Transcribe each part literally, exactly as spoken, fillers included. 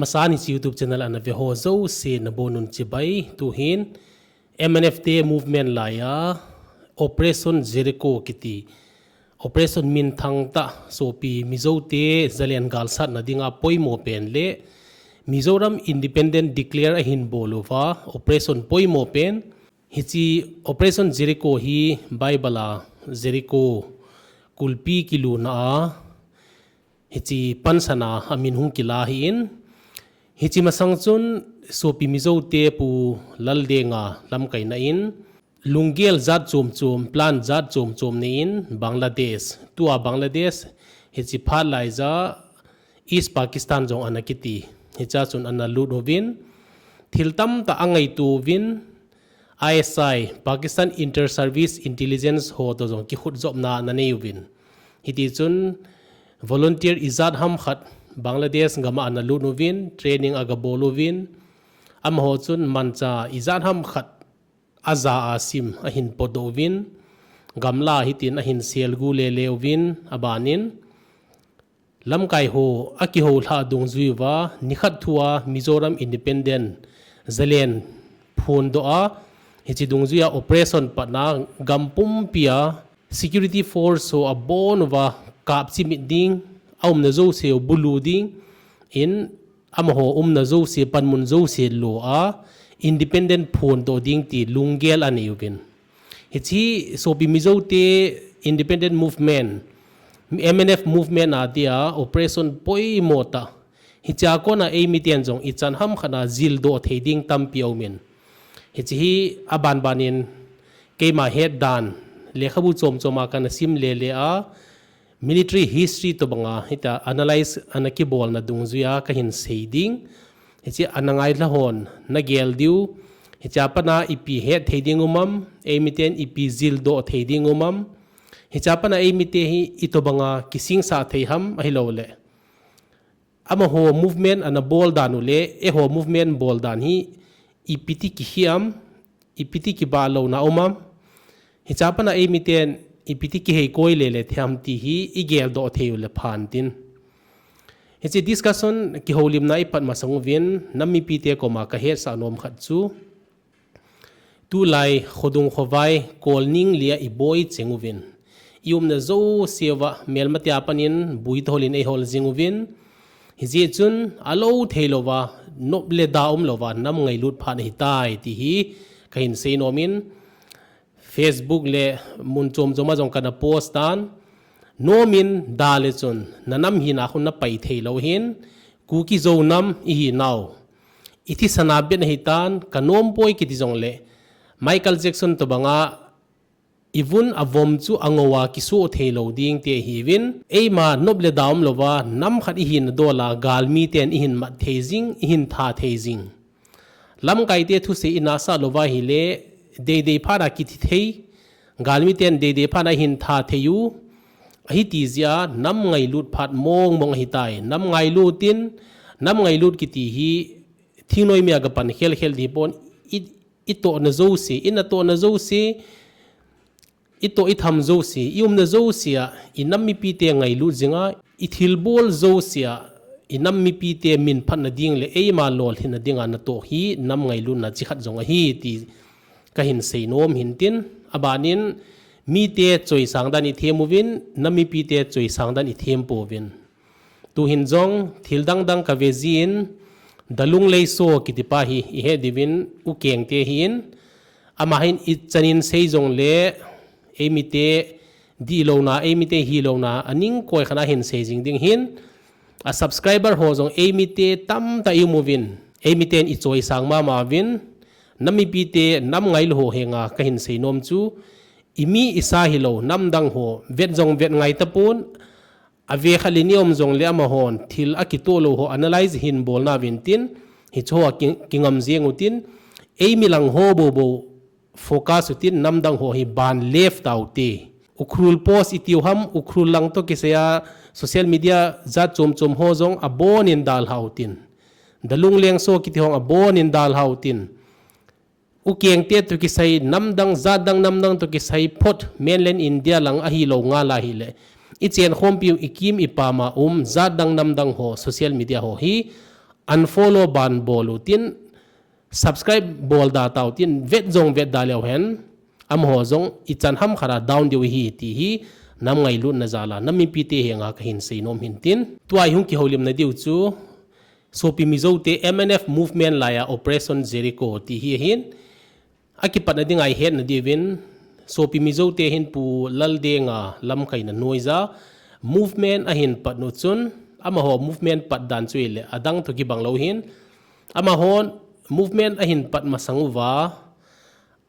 Masan hiche YouTube channel ana ve ho jouse nabonun chibai. Tuhin M N F te movement laiya Operation Jericho kiti operation minthang tah sopi Mizo te zalen galsatna dinga poimo pen le Mizoram independent declare ahin bol uva operation poimo pen. Hiche Operation Jericho hi Bible a Jericho kulpi kiluna a hiche pansan a amin hung kila ahin, hiche masang chun sopi Mizo te Pu Laldenga lamkaina in lunggel jat chom chom, plan jat chom chom nei in Bangladesh, tua Bangladesh hiche phat laija East Pakistan jong ana kiti, hichea chun ana lut uvin, thil tamtah angaito uvin, I S I, Pakistan Inter-Service Intelligence ho toh jong kikhutjopna ana nei uvin. Hiti chun volunteer ijat ham khat Bangladesh gam a ana lut uvin, training aga bol uvin, amaho chun mancha ijat ham khat aja a sim ahin potdoh uvin, gamla hitin ahin selgu lele uvin, abanin lamkai ho akihoulhah dungjui uva, nikhat thua Mizoram independent zalen phondoh a, hiche dungjuia operation patna gam pumpia security force ho abon uva kap chimit ding, aumna jouse u bulu ding in, amaho umna jouse, panmun jouse lo a independent phondoh ding ti lunggel anei uvin. Hiche sopi Mizo te independent movement, M N F movement a dia operation poimo tah, hichea kona eimiten jong ichan ham khat a jildoh thei ding tampi aumin. Hiche hi abanbanin keima het dan lekhabu chom chom a kana sim lele a, military history tobanga hitia analyze ana kibolna dungjuia kahin sei ding. Hiche ana ngailha hon nagel diu, hichea pana ipi het thei ding um am, eimiten ipi jildoh thei ding um am, hichea pana eimite hi itobanga kisingsah thei ham ahilouleh amaho movement ana bol dan u le eiho movement bol dan hi ipiti kihi am, ipiti kibahlouna um am, hichea pana eimiten ipiti kiheikoi lele thei ham ti hi igeldoh thei u le phan tin. Hiche discussion kihoulimna ipat masang uvin nam mipite koma kahetsah nom khat chu, tulai khodung khovai kolning lia iboi cheng uvin, iumna jouseuva melmatea panin buitah holin eihol jing uvin, hijeh chun alou theilouva, nop le da umlouva nam ngailut phat ahitai ti hi kahin sei nomin, Facebook le mun chom choma jong kana post tan, nomin da le chun nanam hina khu napai theilou hin, Kuki Zo nam ihinau ithisana bet ahitan, kanompoi kiti jongle Michael Jackson tobanga ivun avom chu angouva kisoh theilou ding ti ahiuvin, eima nop le da umlouva nam khat ihina dola galmiten ihin mat thei jing, ihin tha thei jing. Lamkaite thusei inasah louva ahile, deidei phat a kithi thei, galmiten deidei phat a ihin tha thei u, ahiti jeh a nam ngailut phat mong mong ahitai. Nam ngailut in, nam ngailut kiti hi thingnoimi a kapan khel khel dipon, i, itohna jouse, inatohna jouse, itoh itham jouse, iumna jouse a, inam mipite ngailut jinga, ithilbol jouse a, inam mipite minphatna ding le eima lolhinna dinga natoh hi nam ngailutna chikhat jong ahi ti kahin sei nom hintin, abanin mite choisang dan ithem uvin, nam mipite choisang dan ithem pouvin. Tuhin jong thil dangdang kave jin, Dalung Leiso kitipa hi ihe diuvin, U Kengte hin, ama hin ichanin sei jongle, eimite dihlouna, eimite hilouna aning koi khat a hin sei jing ding hin, a subscriber ho jong eimite tamtah ium uvin, eimiten ichoisang mama uvin, nam mipite nam ngailu ho henga kahin sei nom chu, imi isa hilou namdang ho vet jong vet ngai tapon, ave khat le ni um jongle amahon thil akitoh lou ho analyze hin bolna uvin tin, hicheho a ki, kingam jeng utin, eimi lang ho bou bou focus utin, namdang ho hi ban left taute. Ukhrul post itiu ham, Ukhrul lang toh kisai a social media jat chom chom ho jong abonin dalha utin, Dalung Lengso kiti ho abonin dalha utin, U Kengte toh kisai namdang, jatdang namdang toh kisai phot mainland India lang ahilou ngal ahile, ichenkhompiu ikim ipama um jatdang namdang ho social media ho hi unfollow ban bol utin, subscribe bol da tau tin, vet jong vet da leu hen, amaho jong ichan ham khat a down diu hi ti hi, nam ngailutna jal a, nam mipite henga kahin seinom hin tin. Tua ihung kihoulimna diu chu, Sopi Mizo te M N F movement laiya Operation Jericho ti hi ahin, akipatna dinga ihetna diuvin, Sopi Mizo te hin Pu Laldenga lamkaina noija, movement ahin pat nu chun, amaho movement pat dan chu ile, adang toh kibang lou hin, amaho movement ahin pat masang uva,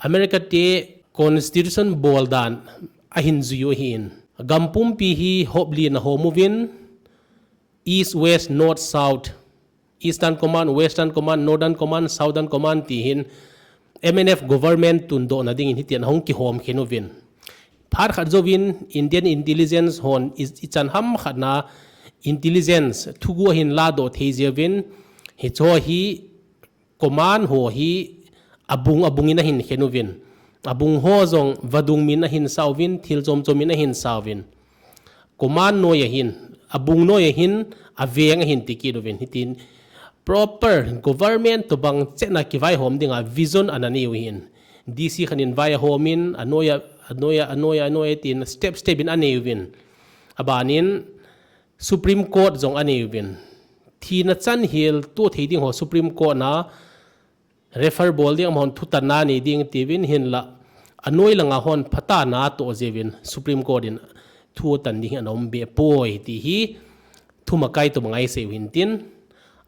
America te constitution bol dan ahin jui u ahin. Gam pumpi hi hop li na hom uvin, East, West, North, South, Eastern Command, Western Command, Northern Command, Southern Command ti hin M N F government tundohna dingin hitian ahung kihom khen uvin. Phat khat jouvin Indian intelligence hon i, ichan ham khat na intelligence thugu ahin ladoh thei jiuvin, hicho hi command ho hi abung abung in ahin khen uvin. Abung ho jong vadung min ahin sa uvin, thil chom chom in ahin sa uvin. Command noi ahin, abung noi ahin, aveng ahin ti kit uvin. Hitin proper government tobang chetna kivaihom dinga vision ana nei u hin. D C khat in vai ahom in, anoiya, anoiya, anoiya, anoiya tin step step in anei uvin. Abanin Supreme Court jong anei uvin. Thina chan hel toh thei ding ho Supreme Court na refer bol ding, amahon thutanna nei ding tiuvin, hinla anoi langa hon phatah na atoh jiuvin Supreme Court in thu atan ding ana um be poi ti hi thumakai tobang a isei u hin tin.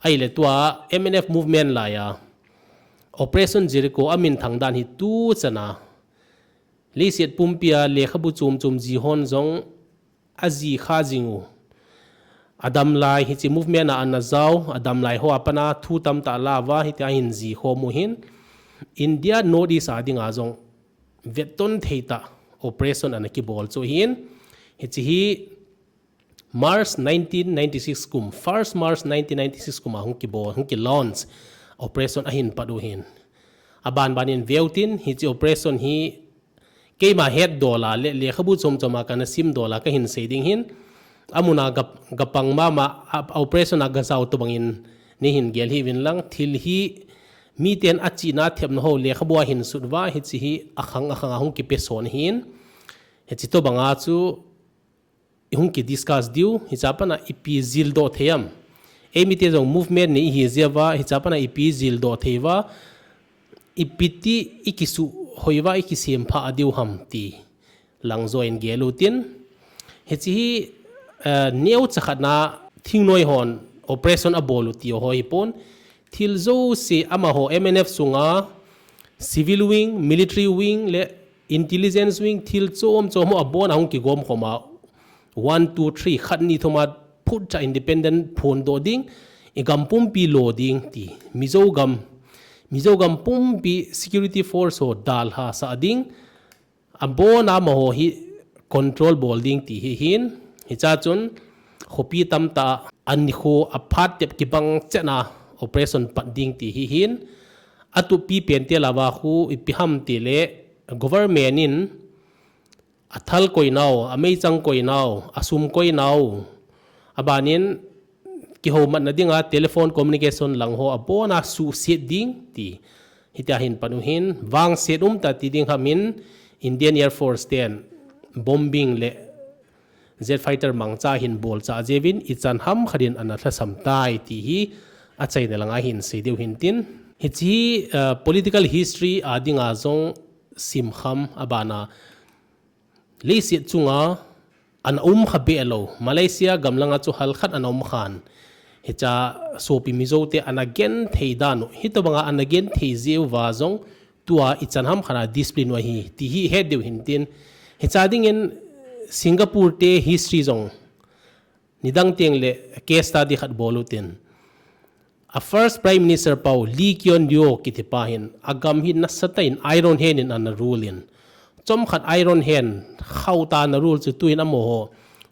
Ahile tua M N F movement laiya Operation Jericho amin thang dan hi tu chana leiset pumpia lekhabu chom chom ji hon jong aji kha jing u. Adam lai hiche movement a ana jao, adam lai ho a pat a thu tamtah la uva, hitia hin ji khom u hin. India North East a dinga jong vetton thei tah operation ana kibol chu hin. Hiche hi March nineteen ninety-six kum, first March nineteen ninety-six kum a hung kibol, hung ki launch operation ahin pat u hin. Aban ban in veu tin, hiche operation hi keima het dola le, lekhabu chom chom a kana sim dola kahin sei ding hin. Amun a ga, gapang mama, a, operation a gajao tobang in neihin gel hih uvin lang, thil hi miten achihna thepna ho lekhabu a hin sut uva, hiche hi akhang akhang a hung kipe son hin. Hiche tobang a chu ihung ki discuss diu, hiche a pat a ipi jildoh thei am. Eimite jong movement nei ihi jeh uva, hiche a pat a ipi jildoh thei uva, ipi ti ikisuh hoi uva, ikisem pha diu ham ti lang joh in gel u tin. Hiche hi, eh, neocha khat na thingnoi hon operation abol u ti ho hi pon. Thil jouse amaho M N F sunga civil wing, military wing le intelligence wing thil chom chom ho abon a hung kigom khom a one, two, three, khat ni thum a phutcha independent phondoh ding, igam pumpi lo ding ti. Mizo gam, Mizo gam pumpi security force ho dalha sah ding, abon a amaho hi control bol ding ti hi hin. Hiche a chun khopi tamtah a nikho a phat tep kibang chetna operation pat ding ti hi hin. Atup pi pen te lava khu ipi ham ti le government in athal koi nau, ameichang koi nau, asum koi nau. Aban in kihoumatna dinga telephone communication lang ho abon a suhset ding ti. Hitia hin pat u hin, vangset umtah ti ding ham in Indian Air Force ten bombing le jet fighter mangcha hin bolcha jeh uvin ichan ham khat in ana lhasam tai ti hi achaina langa hin sei diu hin tin. Hiche hi, uh, political history a dinga jong simkham abana leiset chunga ana um kha be lou. Malaysia gam langa chu hal khat ana um khan. Hiche a Sopi Mizo te ana genthei dan u. Hitobanga ana genthei jeh uva jong tua ichan ham khat a discipline u ahi. Ti hi het diu hin tin. Hiche a dingin Singapore te history jong nidang teng le case study khat bol u tin. A first Prime Minister pau Lee Kuan Yew kiti pa hin, agam hi nasatah in Iron Hand in ana rule in. Chomkhat Iron Hand, khauta ana rule chu tuin amaho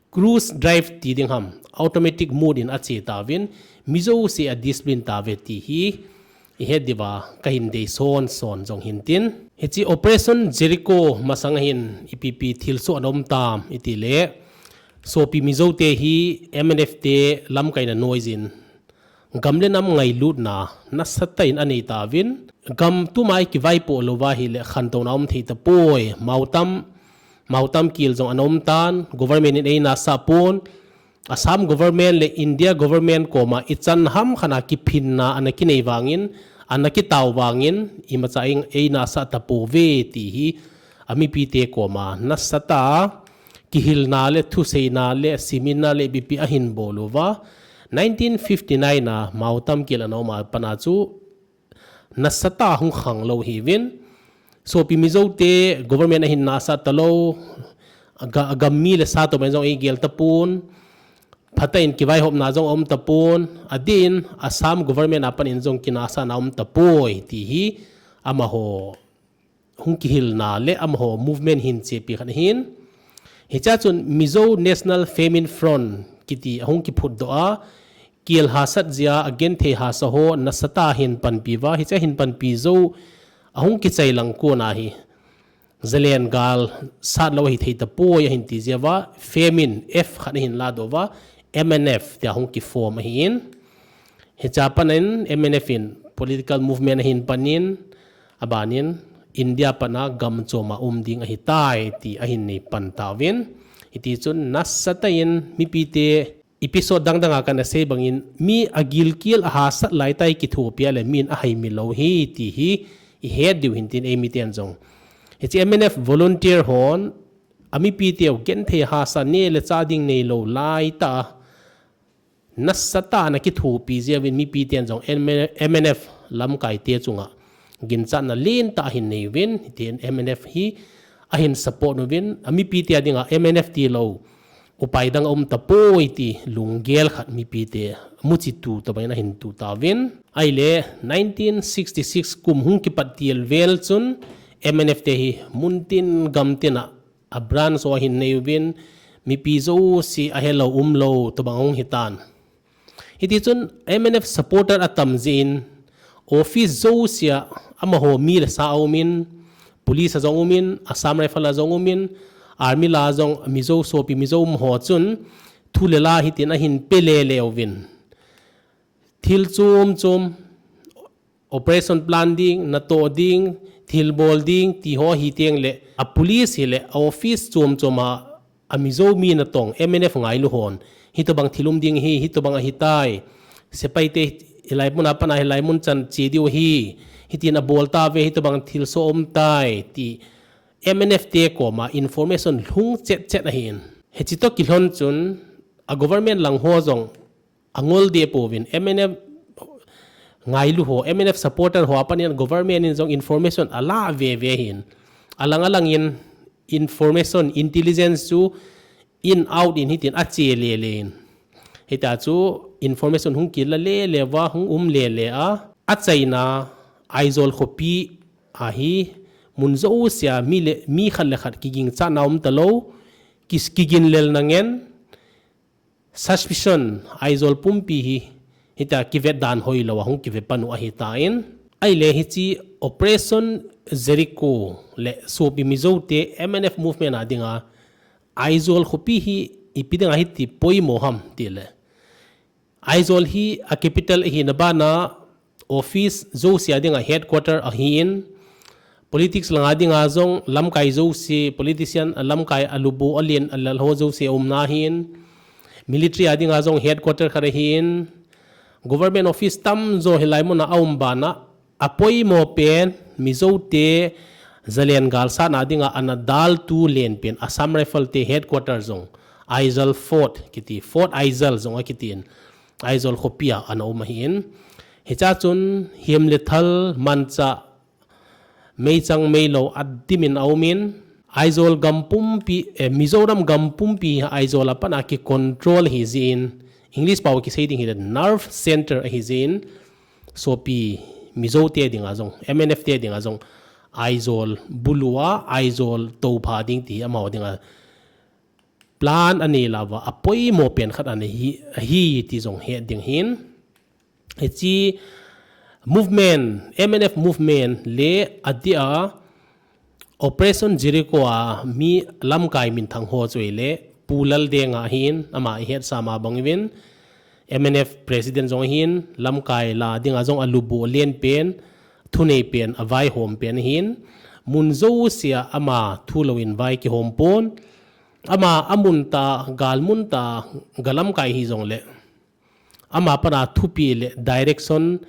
cruise drive ti ding ham, automatic mode in ache tauvin, mi jouse a discipline tauve ti hi, ihet diuva, kahin dei son son jong hin tin. Hiche Operation Jericho masang a hin, ipi ipi thilsoh ana um tam, iti le, Sopi Mizo te hi M N F te lamkaina noijin, gam le nam ngailutna nasatah in anei tauvin, gam tuma i kivaipoh louva ahile khantouna um thei tapoi. Mautam, Mautam kil jong ana um tan, government in eina sah pon, Assam government le India government koma ichan ham khat a kiphinna ana kinei vangin, ana kitao vangin, imacha ei, eina sah tapouve ti hi, amipite koma nasatah a kihilna le thuseina le seminar le ipi ipi ahin bol uva, nineteen fifty-nine a Mautam kil ana um a pat a chu nasatah a hung khang lou hiuvin. Sopi Mizo te government ahin na asah talou, aga, agam mi le sa toh bang jong eigel tapon, phatah in kivaihopna jong aum tapon, adeh in Assam government a pat in jong kinasahna aum tapoi ti hi amaho hung kihilna le amaho movement hin chepi khat ahin. Hichea chun Mizo National Famine Front kiti ahung kiphutdoh a, kil hahsat jeh a agenthei hahsa ho nasatah a ahin panpi uva, hichea ahin panpi jou ahung kichai lang kon a hi, zalen gal sat lou ahithei tapoi ahin ti jeh uva, famine, F khat ahin ladoh uva, M N F tia hung kiform ahin. Hichea pat in M N F in political movement ahin panin, abanin India pat a gam chom a um ding ahitai ti ahin nei pan tauvin. Hiti chun nasatah in mipite episode dang dang a kana sei bangin mi agilkel ahahsat laitai kithopi a le min ahaimi lou hi ti hi ihet diu hin tin eimiten jong. Hiche M N F volunteer hon amipiteu genthei hahsa neh le chah ding neilou laitah a nasatah a ana kithopi jeh uvin mipiten jong M N F lamkaite chunga ginchatna lentah ahin nei uvin, hitin M N F hi ahin support uvin, amipite a dinga M N F tilou upai dang aum tapoi ti lunggel khat mipite muchitu tobang in ahin tu tauvin. Ahile nineteen sixty-six kum hung kipat til vel chun M N F te hi muntin gamtin a a branch ho ahin nei uvin, mipi jouse ahelou umlou tobang ahung hitan. Hiti chun M N F supporter atam jeh in office jousea amaho mi le sa aumin, police a jong umin, Assam Rifle a jong umin, army la jong Mizo sopi Mizo um ho chun thu le la hitin ahin pe lele uvin, thil chom chom, operation plan ding, natoh ding, thilbol ding ti ho hiteng le, a police hile a office chom chom a, a Mizo mi natong M N F ngailu hon hitobang thil um ding ahi, hitobang ahitai, sepaite hilai mun a pat a hilai mun chan che diu ahi, hitin abol tauve, hitobang thilsoh aumtai ti M N F te koma information lhung chet chet ahin. Hiche toh kilhon chun a government lang ho jong angol deh pouvin, M N F ngailu ho, M N F supporter ho a pat in government in jong information ala veve ahin. Alang alang in information, intelligence chu in out in hitin ache lele in. Hitia chu information hung kila lele uva, hung um lele a, achaina Aizawl khopi a hi mun jousea mi le, mi khat le khat kiginchatna um talou, ki, kigin lelna ngen, suspicion Aizawl pumpi hi, hitia kivet dan hoilou a hung kive pan u ahitan. Ahile hiche Operation Jericho le sopi Mizo te M N F movement a dinga Aizawl khopi hi ipi dinga hiti poimo ham tile, Aizawl hi a capital ahina bana office jousea dinga headquarter ahin, politics langa dinga jong lamkai jouse, politician, a lamkai alubu alen alal ho jouse aumna ahin, military a dinga jong headquarter khat ahin, government office tamjo hilai muna aum bana apoimo pen Mizo te zalen gal satna dinga ana daltu len pen Assam Rifle te headquarter jong, Aizawl Fort kiti, Fort Aizawl jong akitin, Aizawl khopi a ana um ahin. Hichea chun him le thal, manchah, meichang meilou adimin aumin, Aizawl gam pumpi, eh, Mizoram gam pumpi Aizawl a pat a kicontrol ahi jeh in, English pao kisei ding hile nerve center ahi jeh in, sopi Mizo te dinga jong, M N F te dinga jong, Aizawl bulu a, Aizawl toupha ding ti amaho dinga plan anei lou va, apoimo pen khat ana hi, ahi ti jong het ding ahin. Hiche movement, M N F movement le adeh a Operation Jericho a mi lamkai minthang ho chu ahile Pu Laldenga ahin, ama ihetsa ma bang uvin, M N F President jong ahin, lamkai la dinga jong alubu len pen, thunei pen, avaihom pen ahin, mun jousea ama thu louvin vai kihom pon, ama amun tah, gal mun tah, ga lamkai hijongle, ama pana thupi le direction,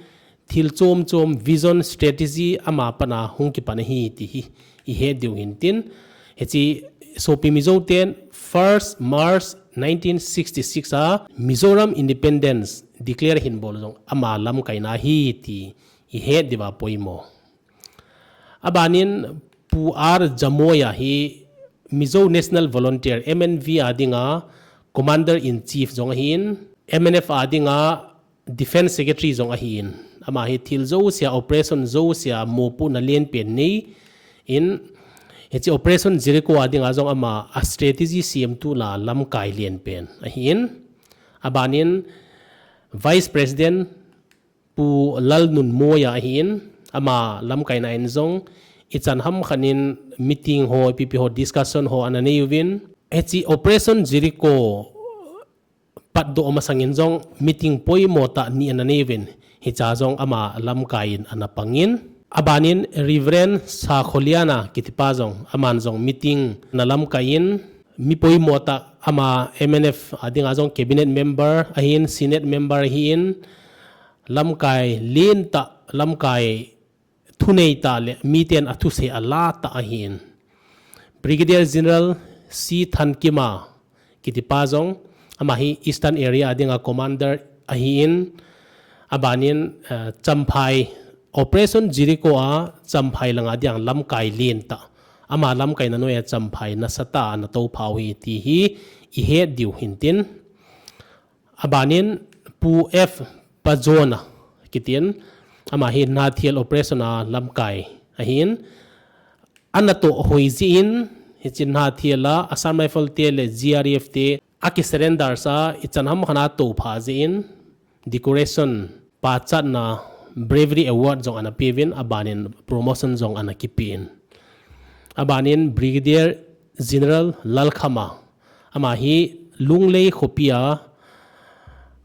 thil chom chom, vision, strategy, ama pana hung kipan ahi ti hi ihet diu hintin. Hiche sopi Mizo ten first March nineteen sixty-six a Mizoram Independence declare hin bol jong ama lamkaina ahi ti ihet diuva poimo. Abanin Pu R Jamoya hi Mizo National Volunteer, M N V a dinga Commander in Chief jong ahin, M N F a dinga Defense Secretary jong ahin. Ama hi thil jousea, operation jousea mopohna len pen nei in, hiche Operation Jericho a dinga jong ama a strategy siamtu la lamkai len pen ahin. Abanin Vice President Pu Lalnunmoya ahin, ama lamkaina in jong ichan hamkhat in meeting ho, ipi ipi ho, discussion ho ana nei uvin. Hiche Operation Jericho patdoh masangin jong meeting poimo tah ni ana nei uvin. Hichea jong ama lamkai in ana pangin. Abanin Reverend Sakholiana kitipa jong, aman jong meeting ana lamkai in, mi poimo tah, ama M N F a dinga jong cabinet member ahin, Senate member ahin, lamkai len tah, lamkai thunei tah le miten athusei ala tah ahin. Brigadier General C Thankima kitipa jong, ama hi Eastern Area a dinga Commander ahin, abanin, eh, Champhai, Operation Jericho a Champhai langa dinga lamkai len tah, ama lamkaina noiya Champhai nasatah a ana toupha u ahi ti hi ihet diu hintin. Abanin Pu F Pajona kitin, ama hi Nathiel Operation a lamkai ahin, ana toh hoi jeh in, hiche Nathiel a Assam Rifle te le G R F te akisurrender sa, ichan hamkhat a atoupha jeh in, decoration, pachatna, Bravery Award jong ana peuvin, abanin promotion jong ana kipen. Abanin Brigadier General Lalkhama, ama hi Lunglei khopia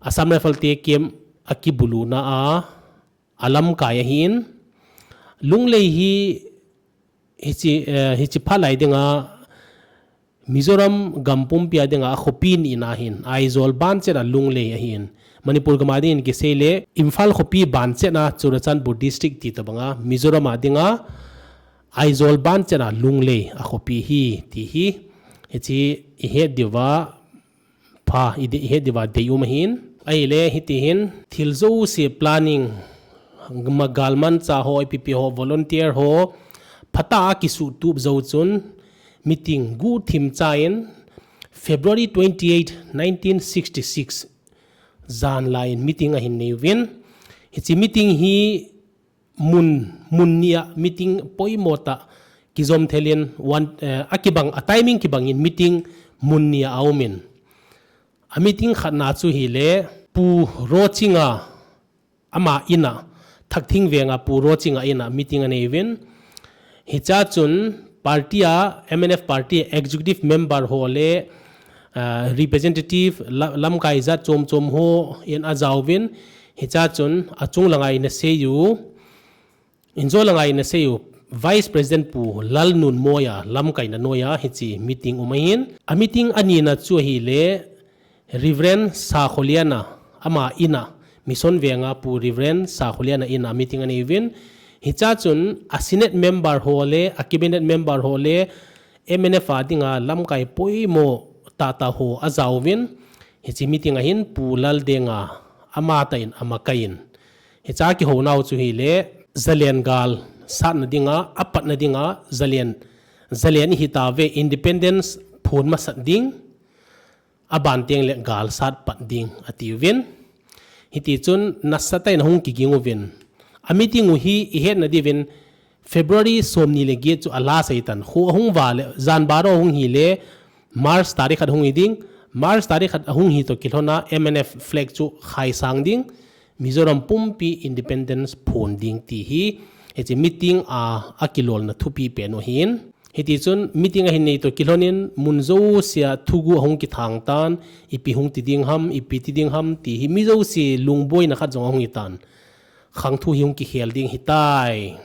Assam Rifle te camp akibuluna a, alamkai ahin. Lunglei hi hiche, eh, hiche phat lai dinga Mizoram gam pumpia dinga akhopi ni ahin, Aizawl banchena Lunglei ahin. Manipur gama dingin kisei le, Imphal khopi banchena Churachandpur District ti tobanga, Mizoram a dinga Aizawl banchena Lunglei akhopi ahi ti hi, hiche ihet diuva pha, i de-, ihet diuva deium ahin. Ahile hitihin, thil jouse planning, ma galmanchah ho, ipi ipi ho, volunteer ho, phatah a kisuhtup jou chun, meeting guhthim cha in, February twenty-eight, nineteen sixty-six, jan lai in meeting ahin nei uvin. Hiche meeting hi mun, mun nia meeting poimo tah kijom thelin, one, eh, akibang, a timing kibangin meeting mun nia aumin. A meeting khatna chu hile Pu Rochinga ama ina, Thakthing Venga Pu Rochinga ina meeting anei uvin. Hichea chun party a, M N F party executive member ho le, ah, representative la-, lamkai jat chom chom ho in ajauvin. Hichea chun achung langa ina seiyu, injo langa ina seiyu, Vice President Pu Lalnunmoya lamkaina noiya hiche meeting um ahin. A meeting anina chu ahile, Reverend Sakholiana, ama ina, Mission Venga Pu Reverend Sakholiana ina meeting anei uvin. Hichea chun a Senate member ho le, a cabinet member ho le, M N F a dinga lamkai poimo tahtah ho ajauvin. Hiche meeting ahin Pu Laldenga amatah in amakai in. Hichea kihounau chu hile, Zalen gal satna dinga, apatna dinga, Zalen, Zalen ihitauve, independence phon masat ding, aban tengle gal sat pat ding atiuvin. Hitichun nasatah in ahung kiging uvin. A meeting u hi ihetna diuvin February somni le get chu a last ahitan. Kho ahung vale, jan baro ahung hile, March tarik khat ahung hi ding. March tarik khat ahung hi toh kilhona M N F flag chu khaisang ding. Mizoram pumpi independence phon ding ti hi, hiche meeting a, akilolna thupi pen u ahin. Hiti chun meeting ahin nei toh kilhonin mun jousea thuguh ahung kithang tan, ipi hung ti ding ham, ipi ti ding ham ti hi mi jouse lungboina khat jong ahung hitan. Khangthu hi hung kikhel ding hitai.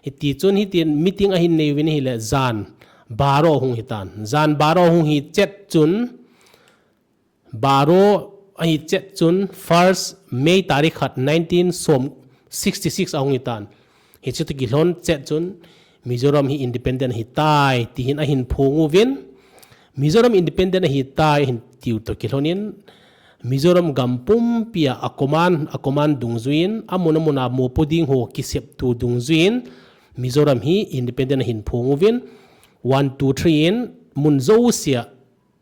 Hiti chun hitin meeting ahin nei uvin ahile jan baro ahung hitan. Jan baro ahung hi chet chun Baro ahi chet chun first May tarik khat nineteen som sixty six ahung hitan. Hiche toh kilhon chet chun Mizoram hi independent ahitai, tihin ahin phong uvin. Mizoram independent ahitai, ahin tiu toh kilhonin Mizoram gam pumpia a command, a command dungjuiyin, amun amuna mopo ding ho kiseptu dungjuiyin, Mizoram hi independent ahin phong uvin, one, two, three in mun jousea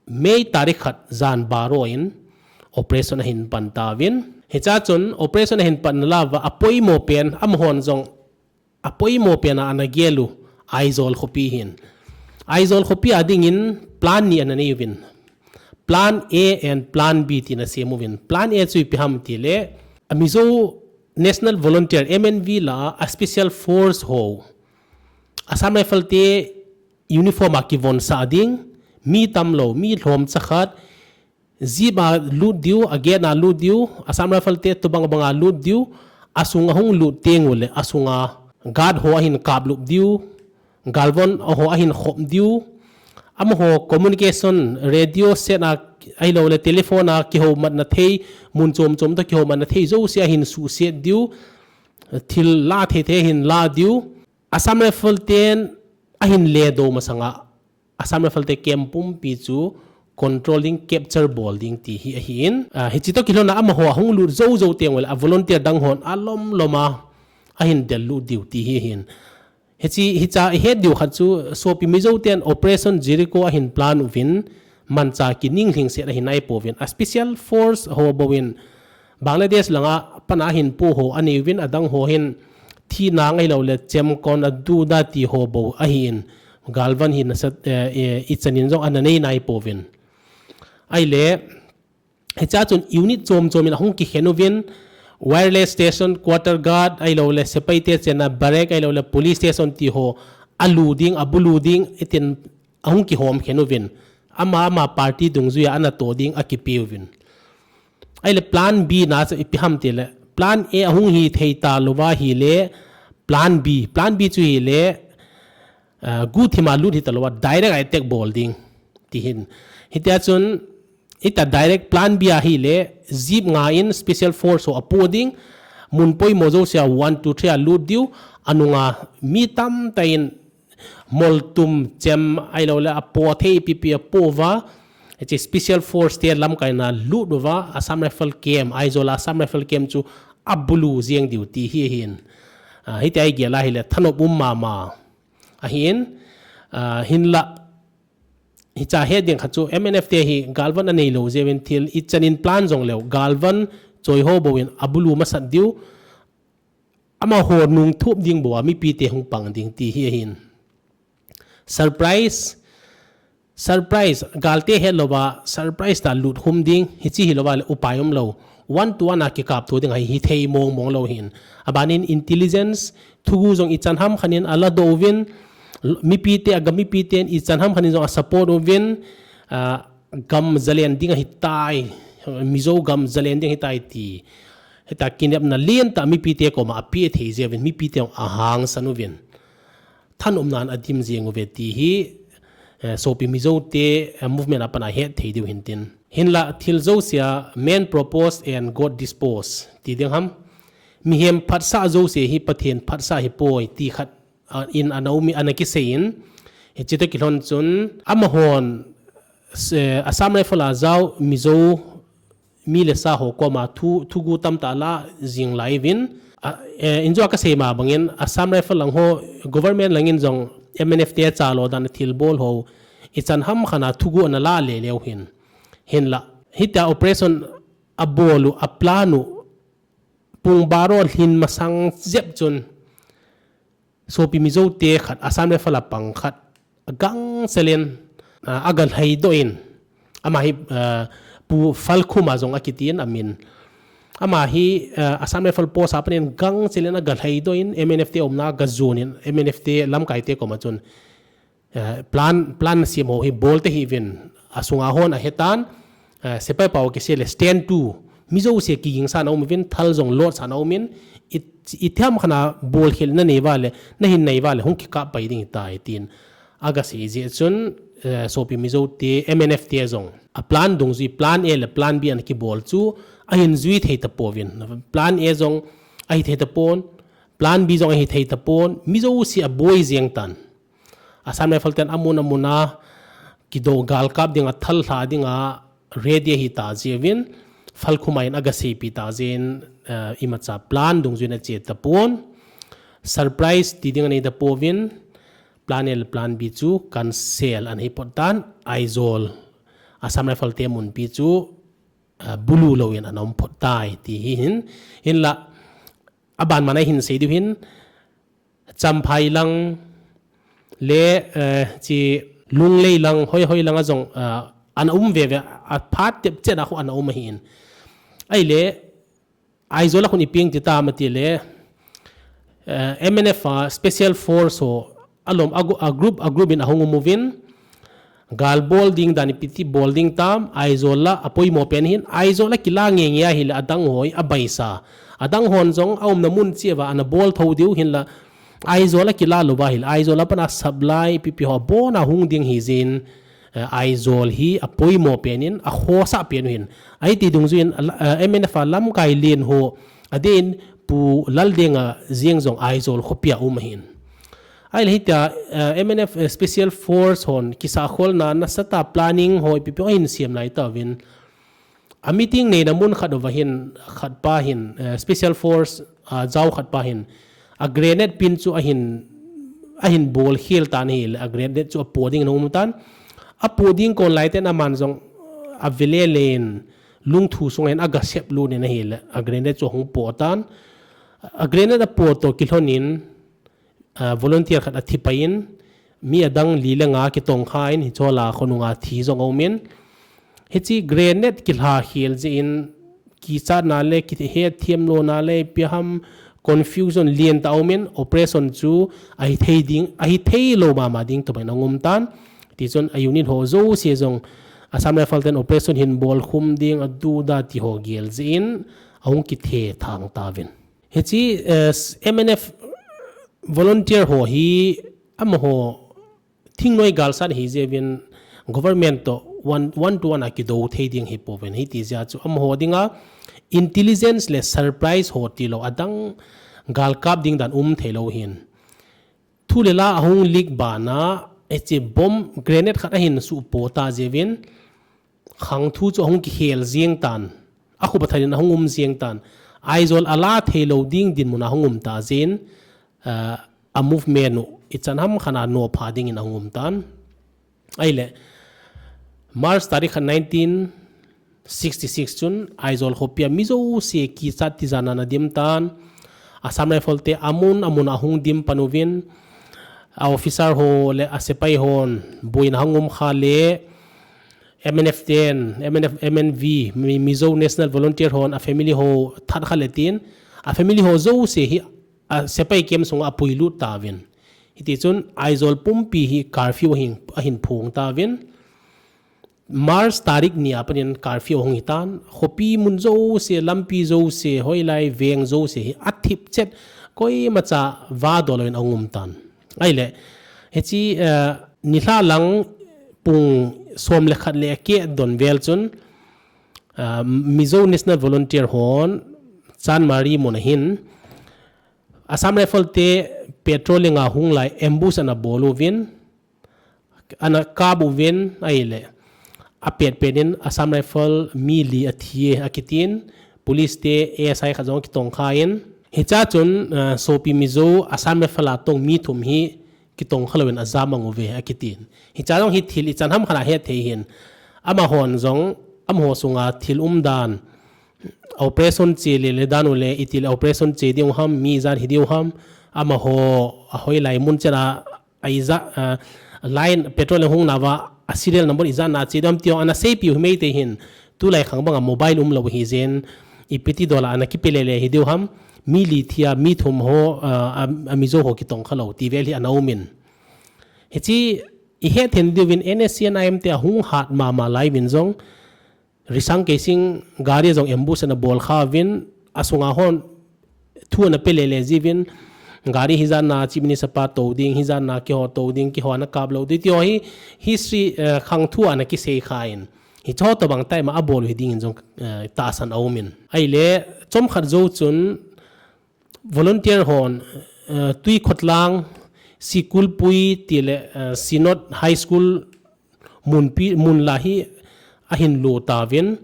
May tarik khat jan baro in operation ahin pan tauvin. Hichea chun operation ahin pan nalaiya apoimo pen amahon jong apoimo pen a ana gel u Aizawl khopi hin. Aizawl khopi a dingin plan ni ana nei uvin. Plan A and plan B tina sem uvin. Plan A chu ipi ham tile a Mizo National Volunteer, M N V, la a special force ho Assam Rifle te uniform a kivonsah ding, mi tamlou, mi lhomcha khat, jeep a lut diu, a gate a lut diu, Assam Rifle te tobang banga lut diu, asunga hung lut teng uleh, asunga guard ho ahin kaplup diu, galvon ho ahin khop diu, amaho communication, radio set a, ahilouleh telephone a kihoumatna thei, mun chom chom toh kihoumatna thei jouse ahin suhset diu, thil la thei thei ahin la diu, Assam Rifle ten ahin ledoh masanga Assam Rifle te camp pumpi chu control ding, capture bol ding ti hi ahin. Ah, hiche toh kilhona amaho ahung lut jou jou teng uleh a volunteer dang hon alom loma ahin del lut diu ti hi ahin. Hiche, hichea ihet diu khat chu sopi Mizo ten Operation Jericho ahin plan uvin, mancha kining lhingset ahin naipouvin. A special force ho bouvin Bangladesh langa pana ahin po ho anei uvin, adang ho hin thina ngai lou le chemkon a duda ti ho bou ahin, galvan hi nasat, eh, eh, ichanin jong ana nei naipouvin. Ahile, hichea chun unit chom chom in ahung kikhen uvin, wireless station, quarter guard, ahilou le sepai te chenna barrack, ahilou le police station ti ho alu ding, abulu ding, itin ahung kihom khen uvin. Ama, ama party dungjuia ana to ding akipe uvin. Ahile plan B na chu ipi ham tile, plan A ahung hithei talouva ahile, plan B, plan B chu ahile, ah, guhthima lut hitalouva, direct a attack bol ding. Tihin. Hitia chun, hitia direct plan B ahile, jeep nga in special force ho apo ding, mun poimo jousea one, two, three a lut diu, anunga mi tamtah in moltum chem ahilou le apo thei pipi apo uva, hiche special force te lamkaina lut uva, Assam Rifle camp, Aizawl a Assam Rifle camp chu abulu jeng diu ti hi ahin. Ah, hitia igel ahile thanop um mama. Ahin, ah, hinla, hichea het ding khat chu M N F te hi galvan anei lou jeh uvin thil ichanin plan jong leu, galvan choi ho bouvin abulu masat diu, amaho nungthup ding bouva mipi te hung pang ding ti hi ahin. Surprise, surprise, galte het louva, surprise tah a lut khum ding, hiche hilouva le upai umlou. One to one a kikapto ding ahi, hithei mong mong lou ahin. Abanin intelligence, thugu jong ichan ham khat in aladoh uvin, mipi te, agam mipi ten ichan ham khat in jong asupport uvin, ah, gam jalen ding ahitai, Mizo gam jalen ding ahitai ti. Hitia kinepna lentah mipi te koma ape thei jeh uvin, mipi te jong ahangsan uvin. Thanopnan adim jeng uve ti hi, eh, sopi Mizo te, eh, movement a pana het thei diu hintin. Hinla thil jousea, man propose and God dispose ti ding ham. Mihem phatsah jouse hi Pathen phatsah hipoi ti khat, ah, in ana um, ana kisei in. Hiche toh kilhon chun, amahon, se, Assam Rifle a jao Mizo mi le sa ho koma thu, thugu tamtah ala jing lai uvin. A, eh, injo kasei ma bangin, Assam Rifle lang ho, government langin jong M N F te chalo dan thil bol ho, ichan ham khat a thugu ana la le leu hin. Hinla, hitia operation abol u, aplan u, pung baro lhin masang jep chun, sopi Mizo te khat, Assam Rifle a pang khat, agangsel in, ah, agalhaidoh in, ama hi, ah, Pu Falkhuma jong akitin amin. Ama hi, ah, Assam Rifle post a panin gangsel in agalhaidoh in, M N F te umna agajon in, M N F te lamkai te koma chun, eh, plan, plan sem ho hi bol te hi vin, asunga hon ahetan, eh, sepai pao kisei le stand to, mi jouse kiging sa na um vin, thal jong lot sa na um in, i, i thiam khana bol khel na nei va le, na hin nei va le, hung kikap pai ding tai tin. Aga sei je chun, eh, sopi Mizo te, M N F te jong. A plan dungjui, plan A le plan B an kibol chu, ahin jui thei ta povin. Plan A jong, ahi thei ta pon, plan B jong ahi thei ta pon, mi jouse aboi jeng tan. Assam Rifle ten amun amun a kido gal kap ding a thal hla ding a ready ahi ta jeh uvin Falkhuma in aga seipi ta jeh in, eh, imacha plan dungjui in ache ta pon. Surprise ti ding anei ta pouvin plan A le plan B chu cancel ana hi pot tan Aizawl Assam Rifle te munpi chu, eh, bulu lo in ana um pot tai ti hi hin, hinla aban mana hin sei diu hin Champhai lang le, eh, chi Lunglei lang, hoi hoi lang a jong, eh, ana um veve, a phat tep chen a khu ana um ahin. Ahile, Aizawl a khun i ping ti ta ma ti le, eh, M N F a Special Force ho, alom a gu-, a group, a group in ahung um uvin, gal bol ding dan ipi ti bol ding tam, Aizawl a apoimo pen hin, Aizawl a kila nge nge ahile adang hoi, abaisa. Adang hon jong, aumna mun cheh uva, ana bol tho diu hinla, Aizawl a kila lou va hile, Aizawl a pat a supply, ipi ipi ho, abon a hung ding hi jeh in, eh, Aizawl hi apoimo pen in, akhosah pen u hin. Ahi ti dungjui in, eh, M N F a lamkai len ho, adeh in Pu Laldenga jeng jong Aizawl khopi a um ahin. Ahile hitia, eh, M N F, eh, Special Force hon kisakholna nasatah planning ho ipi ipi ahin sem lai tauvin. A meeting neina mun khat uva hin, khat pa hin, eh, Special Force, ah, jao khat pa hin, a grenade pin chu ahin, ahin bol khel tan ahile, a grenade chu apo ding in ahung um tan. Apo ding kon lai ten aman jong avele len, lungthu sunga hin aga sep lut in ahile, a grenade chu ahung po tan. A grenade apo toh kilhon in, ah, volunteer khat athi pai in, mi adang li le nga kitongkha in, hiche lah a khonunga thi jong aum in. Hiche grenade kilha khel jeh in, kichatna le, kihethiam lona le, ipi ham confusion lentah aum in, operation chu ahi thei ding, ahi thei lou mama ding toh bang in ahung um tan. Tichun a unit ho jouse jong Assam Rifle ten operation hin bol khum ding, adu da ti ho gel jeh in, ahung kithethang tauvin. Hiche, eh, M N F volunteer ho hi amaho thingnoi galsat ahi jeh uvin government toh one, one to one a kido thei ding ahi pouvin hiti jeh a chu amaho dinga intelligence le surprise ho tilou adang gal kap ding dan um thei lou hin. Thu le la ahung leak bana, hiche bomb grenade khat ahin suhpo ta jeh uvin, khang thu chu ahung kikhel jeng tan. Akhup athat in ahung um jeng tan. Aizawl ala thei lou ding dinmun a ahung um ta jeh in, ah, a movement u ichan ham khat a nopha ding in ahung um tan. Ahile, March tarik khat nineteen sixty six chun Aizawl khopi a mi jouse kichat tijat a ana dim tan. Assam Rifle te amun amun a ahung dim pan uvin, a officer ho le a sepai hon boina ahung um kha le, M N F ten, M N F, M N V, Mi-, Mizo National Volunteer hon a family ho that kha le tin, a family ho jouse hi a sepai camp sunga apuilut tauvin. Hiti chun Aizawl pumpi hi curfew ahin, ahin phong tauvin. March tarik ni a panin curfew ahung hi tan, khopi mun jouse, lampi jouse, hoilai veng jouse hi athip chet, koimacha vado louvin ahung um tan. Ahile, hiche, eh, nilhah lang pung som le khat le akeh don vel chun, eh, Mizo National Volunteer hon Chanmari mun a hin, Assam Rifle te patrolling a hung lai ambush ana bol uvin, ana kap uvin ahile, apet pet in Assam Rifle mi li athi e akitin, police te A S I khat jong kitongkha in, hichea chun, ah, sopi Mizo Assam Rifle a tong mi thum hi kitongkha louvin ajam mang uve akitin. Hichea jong hi thil ichan ham khat a het thei hin, amahon jong, amaho sunga thil umdan, operation che le le dan u le, itile operation che ding u ham, mi ijat hi ding u ham, amaho, ahoilai mun chen a, a ijat, a, line patrol ahung nauva, a serial number ijat na che ding u ham ti ho, ana seipiu hi Meitei hin, tulai khang banga mobile umlou hi jeh in, ipi ti dol a ana kipe le le hi ding u ham, mi li thi a, mi thum ho, a, a, a Mizo ho kitongkha lou, ti vel hi ana um in. Hiche, I hetthei diuvin N S C N I M te ahung hat mama lai uvin jong, Risang Keishing gari jong ambush ana bol kha uvin, asunga hon thu ana pe lele jiuvin, gari hijat na Chief Minister pa tou ding, hijat na keiho tou ding, keiho ana kap lou ding, tiho hi history, eh, khang thu ana kisei kha in. Hicho tobang time a abol hi ding in jong, eh, tahsan aumin. Ahile, chomkhat jou chun, volunteer hon, eh, Tuikhotlang, Sikulpui, tile, eh, Synod High School, munpi, mun la hi ahin lo tauvin.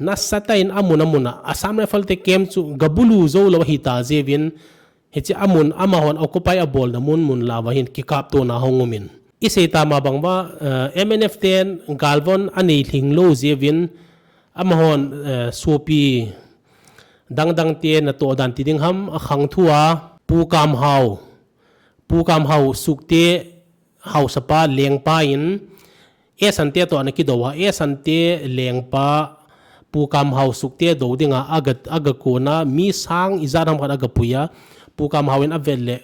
Nasatah in amun amun a, Assam Rifle te camp chu gabulu jou lou ahi ta jiuvin. Hiche amun amahon occupy abolna mun mun la uva hin kikaptona hung umin. I sei tama bang uva, eh, M N F ten galvon anei lhing lou jiuvin, amahon, eh, sopi dangdang te natoh dan ti ding ham, akhang thu a, Pu Kamhao, Pu Kamhao Sukte haosapa lengpa in, Esante toh ana kidou a, Esante lengpa Pu Kamhao Sukte dou dinga aga, aga kona, mi sang ijat ham khat aga pui a, Pu Kamhao in avet le,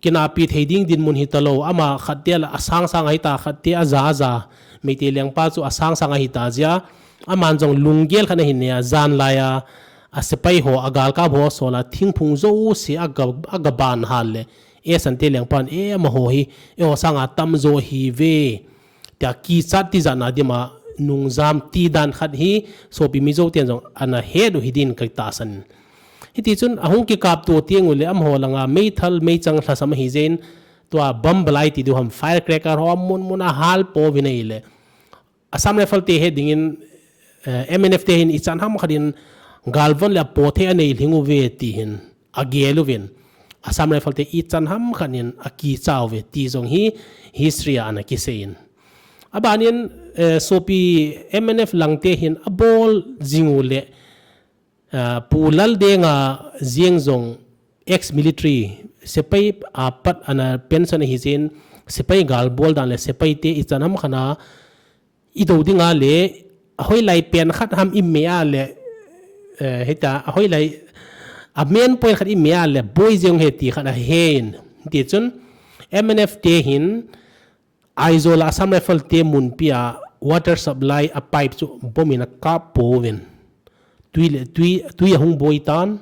kinapi thei ding dinmun hita lou, ama khat te la asang sang ahi ta, khat te aja aja, Meitei lengpa chu asang sang ahi ta jeh a, aman jong lunggel khat ahin nei a, jan lai a, asepai ho, agalkap ho, sol a, thingphung jouse aga, aga ban hal le, Esante lengpan, e amaho hi, eiho sanga tamjo ahiuve, tia kichat tijatna dima, nungjam ti dan khat hi, sopi Mizo ten jong ana het u hi din ka tahsan. Hiti chun ahung kikapto teng ule amaho langa meithal meichang lhasam ahi jeh in tua bomb balai ti diu ham firecracker ho mun mun a hal pouvin ahile Assam Rifle te he dingin, eh, M N F te hin ichan ham khat in galvon le apo thei anei lhing uve ti hin agel uvin Assam Rifle te ichan ham khat in akicha uve ti jong hi history a ana kisei in. Abanin, eh, sopi M N F lang te hin abol jing ule, Ah, Pu Laldenga jeng jong ex-military, sepai apat ana pension ahi jeh in, sepai gal bol dan le sepai te ichan ham khat a, i dou dinga le, ahoilai pen khat ham i me a le, eh, hita, ahoilai, a main point khat i me a le, boi jeng he ti khat ahin. Ti chun, M N F te hin, Aizawl a Assam Rifle te munpi a water supply a pipe chu bomb in akap pouvin. Tui le, tui, tui ahung boi tan.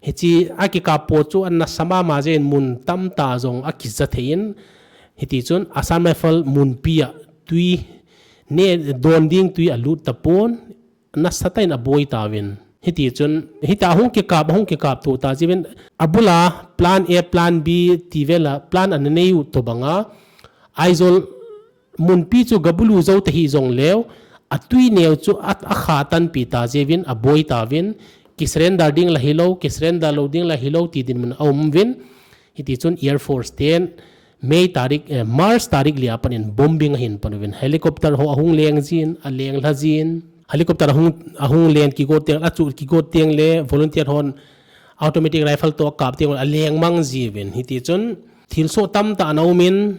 Hiche akikap po chu ana sa mama jeh in mun tamtah jong akija thei in. Hiti chun Assam Rifle munpi a tui ne don ding tui alut tapon. Nasatah in aboi tauvin. Hiti chun, hita ahung kikap, ahung kikap to ta jiuvin, abula plan A, plan B, ti vela plan ana nei u tobanga, Aizawl munpi chu gabulu jou ta hih jongleu, atui neo chu a, akha tanpi ta jiuvin, aboi tauvin, kisurrender ding la hilou, kisurrender lou ding la hilou, ti dinmun aum uvin, Hiti chun Air Force ten May tarik, eh, March tarik li a panin bombing ahin pan uvin. Helicopter ho ahung leng jin, aleng lha jin. Helicopter ahung, ahung leng kigot teng, achu kigot teng le volunteer hon automatic rifle to akap teng aleng mang jiuvin. Hiti chun thilsoh tamtah ana umin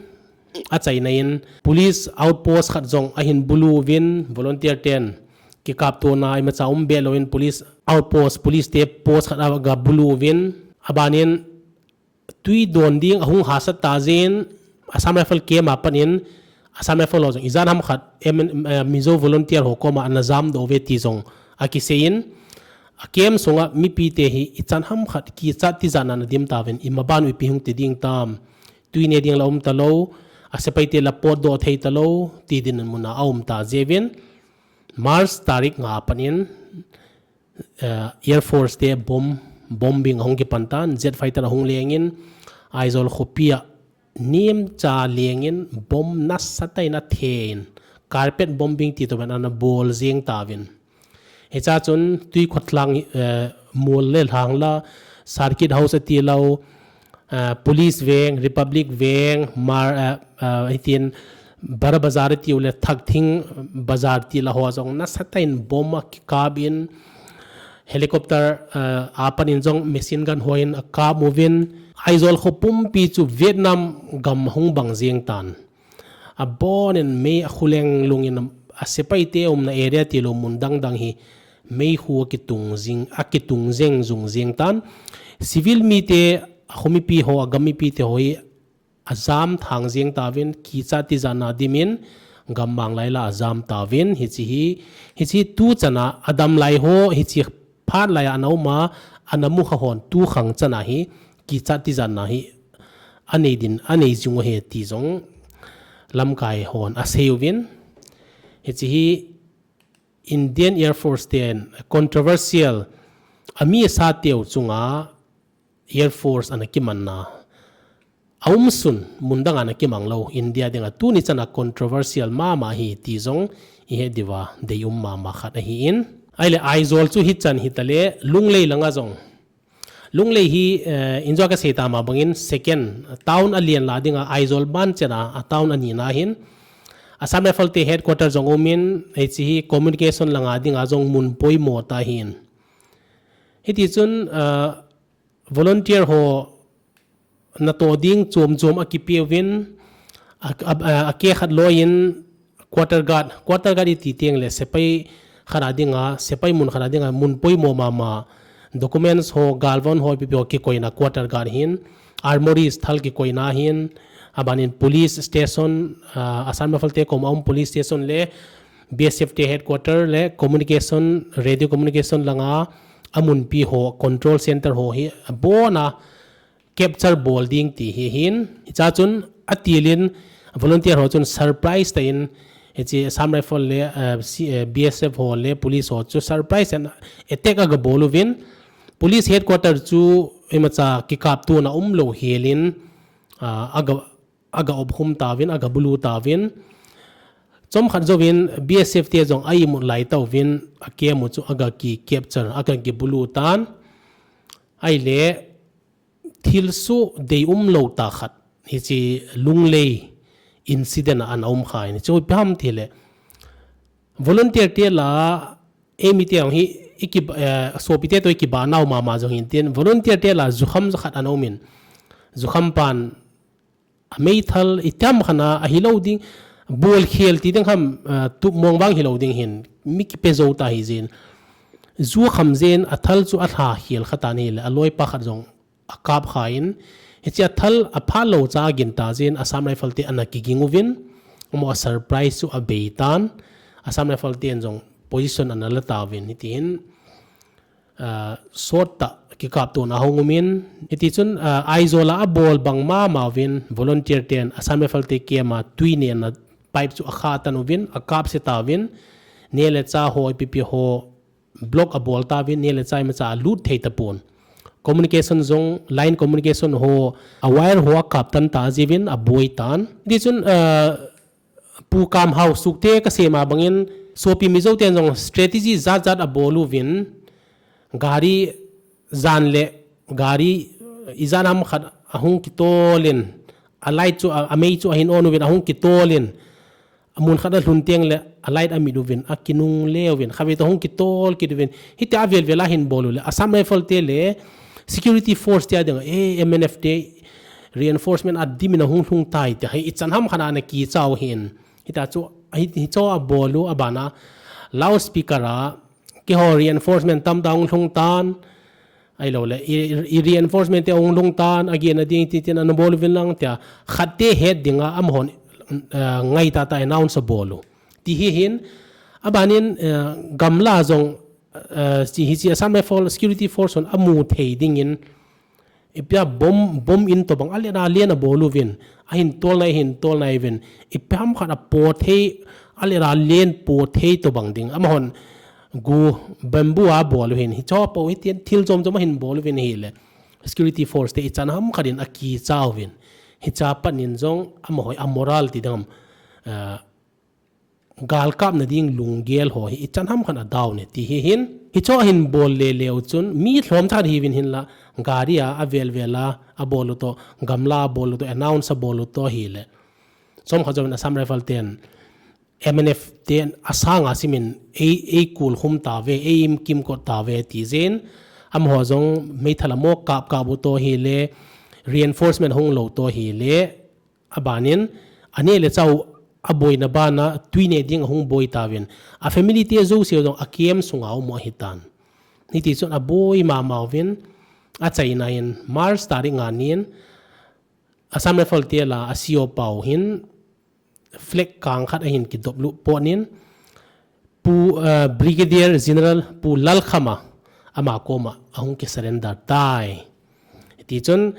achaina in police outpost khat jong ahin bulu uvin volunteer ten kikap tona imacha um be louvin police outpost, police te post khat aga bulu uvin. Abanin tui don ding ahung hahsat ta jin, Assam Rifle camp a panin, Assam Rifle ho jong ijat ham khat, M N, eh, Mizo volunteer ho koma ana jamdoh uve ti jong akisei in, a camp sunga mipi te hi ichan ham khat kichat tijatna ana dim tauvin, imaban u ipi hung ti ding tam, tui ne ding la um talou, asepai te la potdoh thei talou, ti dinmun a aum ta jiuvin, March tarik nga panin, eh, Air Force te bomb, bombing ahung kipan tan, jet fighter ahung lengin, Aizawl khopi a nemcha lengin, bomb nasatah in athe in, carpet bombing ti toh ben ana bol jeng tauvin. Hicha chun Tuikhotlang, eh, mol le lhang la, Circuit House ati lou, ah, Police Veng, Republic Veng, Mar, ah, ah, hitin Bara Bazar tiu le Thakthing Bazar ti la ho jong nasatah in bomb akikap in helicopter, ah, a panin jong machine gun ho in akap uvin Aizawl kho pumpi chu Vietnam gam hung bang jeng tan. Abonin mei akhu leng lungin asepai te umna area tilou mun dang dang hi meikhu akitung jing, akitung jeng jung jeng tan. Civil mite, akhomipi ho, agam mipi te ho hi ajam thang jeng tauvin, kichat tijatna dimin, gammang laila ajam tauvin, hiche hi, hiche tuchana adam lai ho, hiche phat laiya ana um a, ana mukha hon tukhang chana hi, kichat tijatna hi, anei din, anei jing u ahi ti jong lamkai hon asei uvin. Hiche hi Indian Air Force ten controversial, ami asateu chunga Air Force ana kimanna aumsun, mun danga ana kimang lou, India dinga tuni chana controversial mama ahi ti jong ihet diuva deium mama khat ahin. Ahile Aizawl chu hichan hitale, Lunglei langa jong, Lunglei hi, eh, injo kasei tama bangin second town alen la dinga Aizawl ban chena a town anina ahin. Assam Rifle te headquarter jong umin, hiche hi communication langa dinga jong mun poimo tah ahin. Hitichun, eh, volunteer ho natoh ding chom chom akipeuvin, a, a, a, akeh khat loiyin quarter guard, quarter guard iti tengle sepai khat a dinga, sepai mun khat a dinga mun poimo mama, documents ho, galvon ho, ipi ipi ho kikoina quarter guard ahin, armories thal kikoina ahin, abanin police station, ah, Assam Rifle te koma um police station le B S F te headquarter le communication, radio communication langa amunpi ho, control center ho hi abona capture bol ding ti hi ahin. Hichea chun atilin volunteer ho chun surprise tah in, hiche Assam Rifle le, eh, C-, eh, B S F ho le police ho chu surprise in attack agabol uvin. Police headquarter chu imacha kikaptona umlou helin, ah, aga, agaopkhum tauvin, agabulu tauvin. Chomkhat jouvin B S F te jong a imut lai tauvin, a camp u chu agaki capture, agaki bulu tan. Ahile, thilsoh deium lou tah khat, hiche Lunglei incident a ana um kha in, hichu ipi ham tile, volunteer te la, eimite jong hi, iki, eh, sopite toh ikibah nau mama jong hintin, volunteer te la jukham jakhat ana umin, jukham pan, ameithal, itiham khat a, ahilou ding, bolkhel ti ding ham, eh, tupmong vang hilou ding hin, mi kipe jou tah hijin. Ju akham jin, athal chu alha khel khatan ahile, aloipa khat jong akap khan, hiche athal aphat lou cha agin tah jin, Assam Rifle te ana kiging uvin, amaho a surprise chu abeitan, Assam Rifle ten jong position ana la tauvin, hitihin, ah, sot tah kikaptona ahung umin, hitichun, ah, Aizawl a abol bang mama uvin, volunteer ten Assam Rifle te camp a twi nehna pipe chu akhatan uvin, akapse tauvin, neh le chah ho, ipi ipi ho, block abol tauvin, neh le chah imacha alut thei tapon. Communication jong, line communication ho, a wire ho akaptan tah jiuvin, aboi tan. Hitichun, ah, Pu Kamhao Sukte kasei ma bangin, sopi Mizo ten jong strategy jat jat abol uvin, gari jan le, gari ijat ham khat ahung kitolin, a light chu, a, amei chu ahin on uvin, ahung kitolin, amun khat alhun tengle, a light amit uvin, akinungle uvin, khatvei toh ahung kitol kit uvin, hitia avel vel a ahin bol u le, Assam Rifle te le, security force te ading, eh, M N F te, reinforcement adimin ahung lhung tai tia, hi ichan ham khat a ana kicha u ahin. Hitia chu, hi, hichu abol u, abana, loudspeaker a, keiho reinforcement tamtah ahung lhung tan, ahilou le, i, i reinforcement te ahung lhung tan, agehna ding ti tin ana bol uvin lang tia, khatte het dinga, amahon, eh, ngai tah tah announce abol u. Ti hi hin, abanin, eh, gamla jong, eh, hiche, hiche Assam Rifle security force hon amu thei dingin, Ipia bomb, bomb in tobang, alet a len abol uvin, ahin tolna, ahin tolna uvin, ipia ham khat apo thei, alet a len po thei tobang ding, amahon gu bamboo a abol u ahin, hicho po hitin thil jom jom ahin bol uvin ahile, security force te ichan ham khat in akicha uvin, hicha pat in jong amaho a moral ti ding ham, ah, galkapna ding lunggel ho hi ichan ham khat a down e ti hi hin. Hicho ahin bol le leu chun mi lhom tha khat hiuvin hinla gari a avel vel a abol u toh, gamla abol u toh, announce abol u toh ahile. Chomkhat jouvin Assam Rifle ten M N F ten asanga simin ei, ei kul khum tauve, ei im kim kot tauve ti jin. Amaho jong meithal a mo kap kap u toh ahile, reinforcement hung lou toh ahile. Abanin, aneh le chah u aboina bana, tui neh ding ahung boi tauvin. A family te jouse jong a camp sunga um u ahitan. Hitichun aboi mama uvin, achaina in March tarik nga nin, Assam Rifle te la a C O pau hin flag kang khat ahin kidop lut pon in Pu, uh, Brigadier General Pu Lalkhama ama koma ahung ki surrender tai. Tichun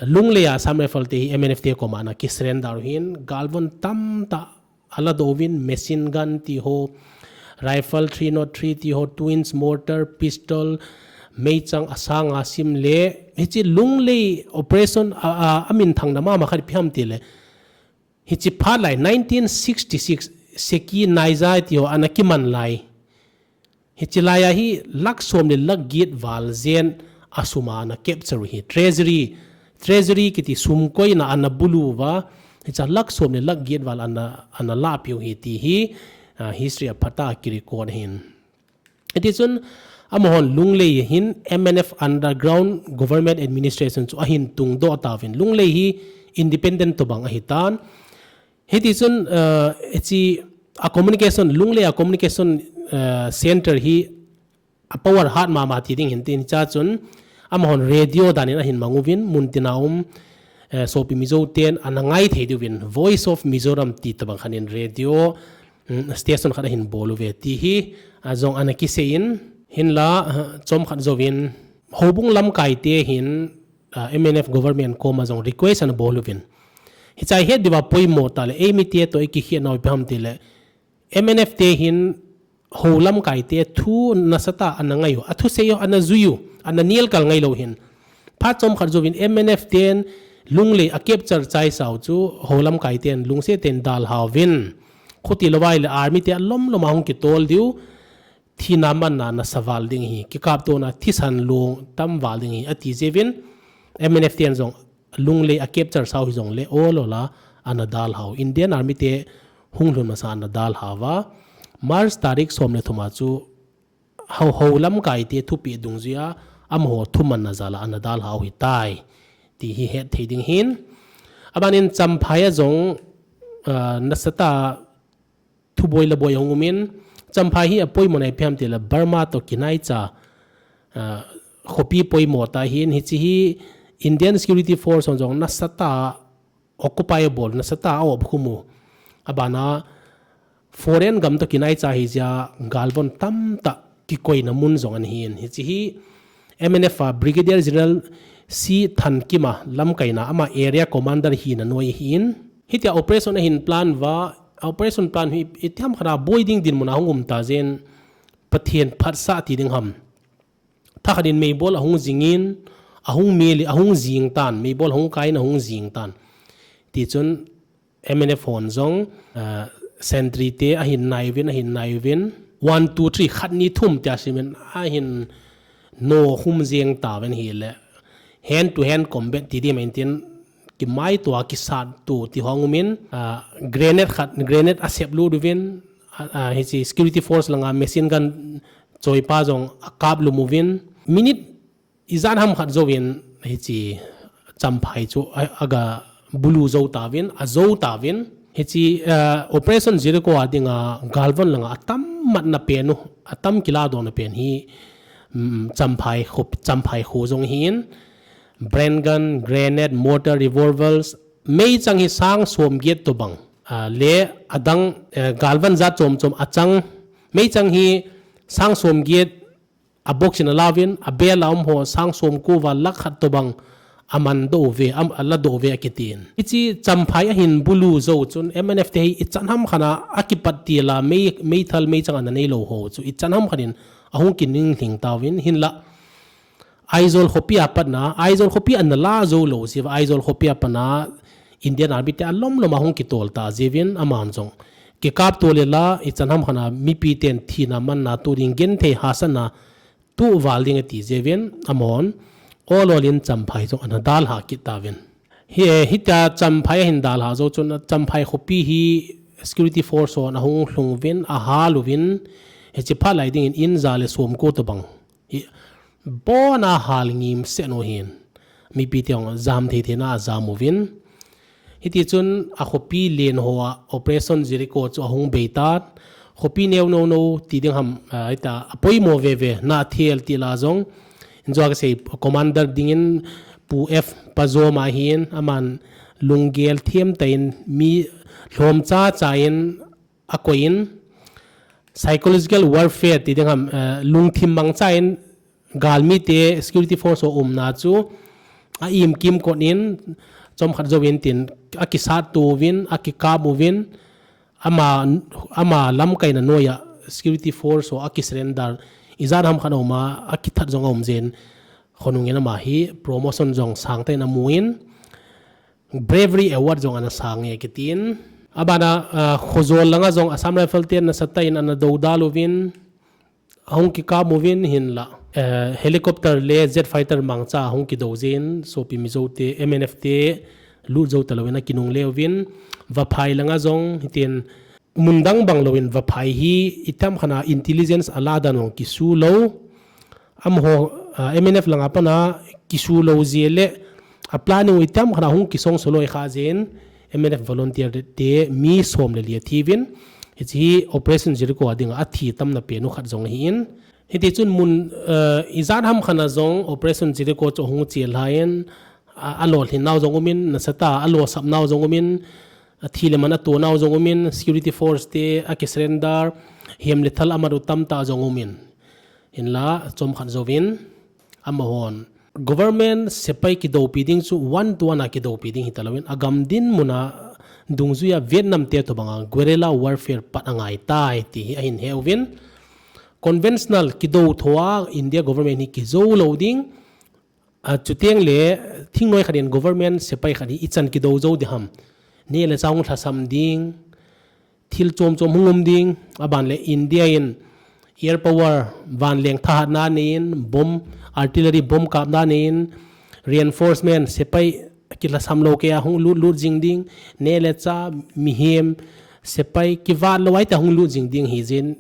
Lunglei a Assam Rifle te hi M N F te koma ana ki surrender hin galvon tamtah ala douvin, machine gun ti ho, rifle three nought three ti ho, two inch mortar, pistol, meichang asanga sim le, hichi Lunglei operation a, a, amin thangna mama khat ipi ham ti le. Hichi phat lai nineteen sixty-six Seki Naija ti ho ana kiman lai. Hichi lai a hi lakh som le lakh get val jen a sum a ana capture hi treasury, treasury kiti sum koina ana bulu va, hicha lakh som le lakh get val ana, ana lapiu hi ti hi, ah, history a phat a ki record hin. Hiti chun amahon Lunglei hin M N F underground government administration chu ahin tungdoh tauvin. Lunglei hi independent tobang ahi tan. Hiti chun, uh, hichi a communication, Lunglei a communication, uh, center hi a power hat mama ti ding hin tin cha chun amahon radio danin ahin manguvin, muntina um, eh, sopi Mizo ten ana ngai thei diuvin Voice of Mizoram ti tabang khanin radio, mm, station khat ahin bol uve ti hi, a jong ana kiseiyin hinla, ah, chomkhat jouvin houbung lamkai te hin, ah, M N F government koma jong request ana bol uvin. Hichai het diuva poimo ta le, eimi te to iki hiat nau ipi ham ti le, M N F te hin ho lamkai te thu nasatah ana ngai u, a thusei u ana jui u, ana nelkal ngai lou hin. Phat chomkhat jouvin M N F ten Lunglei a capture chai sau chu ho lamkai ten lungset ten dalhauvin. Khuti louvai le army te alom lom a hung kitol diu, thina manna nasa val ding hi, kikaptona thisan long tam val ding hi, ati jeh uvin M N F ten jong Lunglei a capture sau hi jongle ol ol a ana dalhau. Indian Army te hung lhun masa ana dalhau va. March tarik som le thum a chu ho, ho lamkai te thupeh dungjuia amaho thumanna jal a ana dalhau hitai ti hi het thei ding hin. Abanin Champhai a jong, ah, nasatah thuboi laboi ahung umin, Champhai hi apoimo na ipi ham ti le Burma to kinaicha, ah, khopi poimo tah hin, hichi hi Indian Security Force hon jong nasatah occupy abol, nasatah a-op khum u. Abana foreign gam to kinaicha hijeh a galvon tamtah kikoina mun jong ana hin. Hichi hi M N F a Brigadier General C Thankim a lamkaina ama area commander hina noi ahin. Hitia operation ahin plan uva, operation plan hi itiham khat a boi ding dinmun a hung um ta jeh in Pathen phatsah ti ding ham. Thakhat in meibol ahung jingin, ahung meli, ahung jing tan, meibol ahung kaiyin ahung jing tan. Tichun M N F hon jong, ah, sentry te ahin nai uvin, ahin nai uvin. One, two, three, khat, ni, thum tia simin ahin no khum jeng tauvin hile. Hand to hand combat ti ding mai tin kimaito a kisat to ti hung umin, ah, grenade khat, grenade asep lut uvin, ah, ah, hichi security force langa machine gun choipa jong akap lum uvin. Minute ijat ham khat jouvin hichi Champhai chu a, aga bulu jou tauvin, ajou tauvin. Hichi, eh, Operation Jericho a dinga galvon langa atam matna pen u, atam kiladohna pen hi, mm, Champhai kho, Champhai kho jong hin, bren gun, grenade, mortar, revolvers, meichang hi sang som get tobang, ah, le adang, eh, galvon jat chom chom achang, meichang hi sang som get, a box in alauvin, abel a um ho sang som ko val lakh khat tobang aman doh uve, am, aladoh uve akitin. Hichi Champhai ahin bulu jou chun M N F te hi ichan ham khat a akipat til a mei, meithal meichang ana neilou ho chu ichan ham khat in ahung kininglhing tauvin hinla. Aizawl khopi a patna, Aizawl khopi ana la jou lou jeh uva, Aizawl khopi a patna Indian Army te alom lom a hung kitol ta jeh uvin aman jong kikapto le la, ichan ham khat a mipi ten thina manna to ding genthei hahsatna to val ding ati jeh uvin amahon ol ol in Champhai jong ana dalha kit tauvin. Hi, hitia Champhai ahin dalha jou chun Champhai khopi hi security force hon ahung lhung uvin, ahal uvin, hichi phat lai dingin in ja le som ko tobang hi bon a hal ngim seh u hin. Mipi te jong jam thei thei na ajam uvin. Hiti chun a khopi len ho a Operation Jericho chu ahung bei tan. Khopi neo no no ti ding ham, ah, hita apoimo veve na thil ti la jong. Injo kasei commander dingin F Pazom ahin, aman lunggel them tah in mi lhom cha cha in akoi in, psychological warfare ti ding ham, eh, lungthim mangcha in galmite security force ho umna chu a im kimkot in chomkhat jouvin tin akisat to uvin, akikap uvin, ama, ama lamkaina noiya security force ho akisurrender, ijat ham khat a um a, akithat jong aum jin, khonung in ama hi promotion jong sangtah in amu in, Bravery Award jong ana sang e kitin. Abana, ah, Khojol langa jong Assam Rifle ten nasatah in ana dodal uvin, ahung kikap uvin hinla, eh, helicopter le jet fighter mangcha ahung kido jin, sopi Mizo te, M N F te, lut jou talou in akinungle uvin, Vaphai langa jong hitin, mundang bang louvin Vaphai hi itiham khat a intelligence ala dan jong kisu lou. Amaho, ah, M N F langa pat a kisu lou jeh le a planning u itiham khat a hung kisong soloi kha jin M N F volunteer te mi som le li athi uvin. Hiche hi Operation Jericho a dinga athi tamna pen u khat jong ahin. Hiti chun mun, eh, ijat ham khat a jong Operation Jericho chu hung chel lhai in, a, alolhin nau jong umin, nasatah a alosap nau jong umin, athi le man ato nau jong umin, security force te akisurrender, hem le thal amat u tamtah jong umin. Hinla, chomkhat jouvin, amahon government sepai kidoupi ding chu one to one a kidoupi ding hita louvin, agam dinmun a dungjuia Vietnam te tobanga guerrilla warfare pat angai tai ti hi ahin he uvin. Conventional kidou thoa India government hi kijou lou ding, a, chuteng le thingnoi khat in government sepai khat hi ichan kidou jou ding ham. Neh le chah hung lhasam ding, thil chom chom hung um ding, aban le India in air power, vanleng thahatna nei in, bomb, artillery bomb kapna nei in, reinforcement, sepai kilhasam lou kei a hung lut lut jing ding, neh le chah, mihem, sepai kivat lou a ita hung lut jing ding hi jin,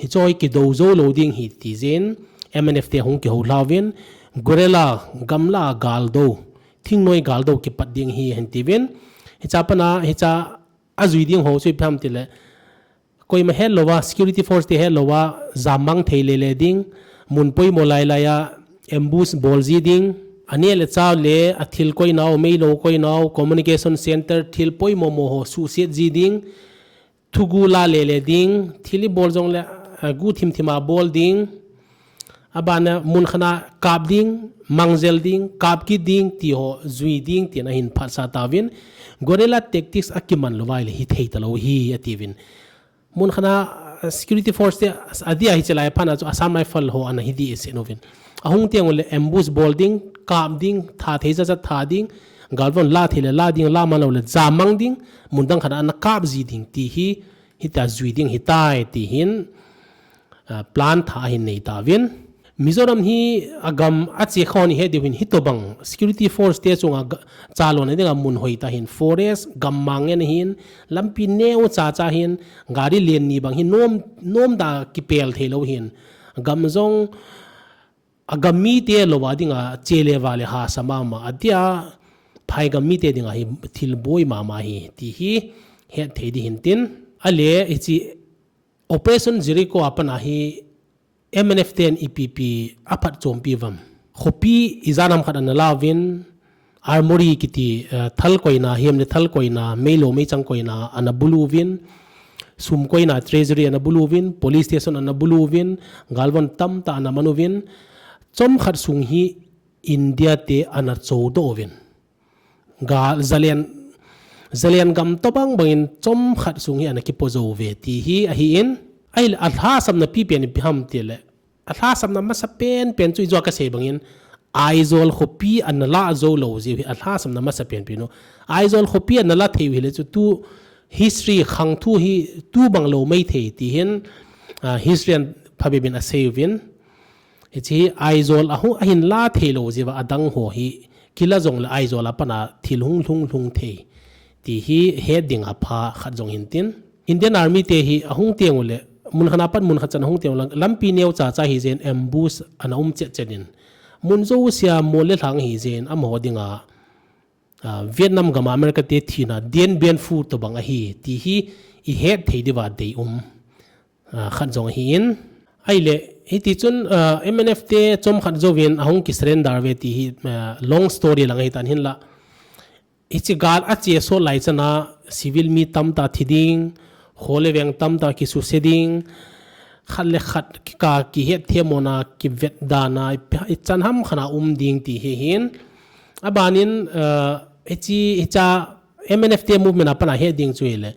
hiche hi kidou jou lou ding hi ti jin, M N F te hung kihou lha uvin, guerrilla, gamla a gal dou, thingnoi gal dou kipat ding hi ahin ti uvin, hiche a pat a, hiche a ajui ding ho chu ipi ham ti le, koima het louva, security force te het louva, jammang thei le le ding, mun poimo lai lai a, ambush bol ji ding, aneh le chah le, athil koinau, meilou koinau, communication center, thil poimo mo ho suhset ji ding, thugu la le le ding, thil ibol jong le, a, gu thim thim a bol ding, abana mun khat a kap ding, mangjel ding, kap kit ding, ti ho jui ding, tin ahin phatsah tauvin, guerrilla tactics akiman louva le hithei talou hi, ati uvin. Mun khat a, a, security force te, a, adia hiche lai phat a chu Assam Rifle ho ana hi ding ase uvin. Ahung teng ule ambush bol ding, kap ding, tha thei jat jat tha ding, galvon la thei le la ding, la man lou le jammang ding, mun dang khat a ana kap ji ding ti hi, hita jui ding hitai ti hin, a, plan tha ahin nei tauvin. Mizoram hi agam ache khon ihet diu hin hitobang security force te chunga ga-, chalona dinga mun hoitah hin forest, gammang ngen hin, lampi neocha cha hin, gari len ni bang hin nom, nom da kipel thei lou hin, gam jong, agam mite louva dinga che le va le hahsa mama, atia, phai gam mite dinga hi thil boi mama hi, ti hi, het thei ding hin tin, ale, hiche, Operation Jericho a pat a hi M N F ten ipi ipi aphatchompi uvam. Khopi ijat ham khat ana la uvin, armory kiti, eh, thal koina, hem le thal koina, meilou meichang koina ana bulu uvin, sum koina treasury ana bulu uvin, police station ana bulu uvin, galvon tamtah ana man uvin, chomkhat sung hi India te ana chodoh uvin. Gal, zalen, zalen gam tobang bangin chomkhat sung hi ana kipo jou uve ti hi ahin, ahile alhahsamna pipen ipi ham ti le, alhahsamna masapen pen chu ijou a kasei bangin, Aizawl khopi ana la jou lou jeh u hi alhahsamna masapen pen u. Aizawl khopi ana la thei u hile chu tu history khang thu hi tu bang lou maithei ti hin, ah, history in phabep in asei uvin. Hiche hi Aizawl a hu ahin la thei lou jeh uva adang ho hi kila jong le Aizawl a pat a thil hung lhung lhung thei. Ti hi het ding apha khat jong hin tin. Indian Army te hi ahung teng ule, mun khat a pat mun khat chan ahung teng ule, lampi neocha cha hi jeh in ambush ana um chet chet in. Mun jousea mol le lhang hi jeh in amaho dinga, ah, Vietnam gam a America te thina Dien Bien Phu tobang ahi. Ti hi ihet thei diuva deium. Ah, khat jong ahin, Ahile, hiti chun, uh, M N F te chomkhat jouvin ahung ki surrender ve ti hi, uh, long story lang ahitan hinla. Hiche gal a che sot lai chana civil mi tamtah thi ding, kho le veng tamtah kisuse ding, khat le khat kikah kihet themmona kivet dana, ichan hamkhat a um ding ti hi ahin. Abanin, uh, hiche, hicha M N F te movement a pat a het ding chu ahile,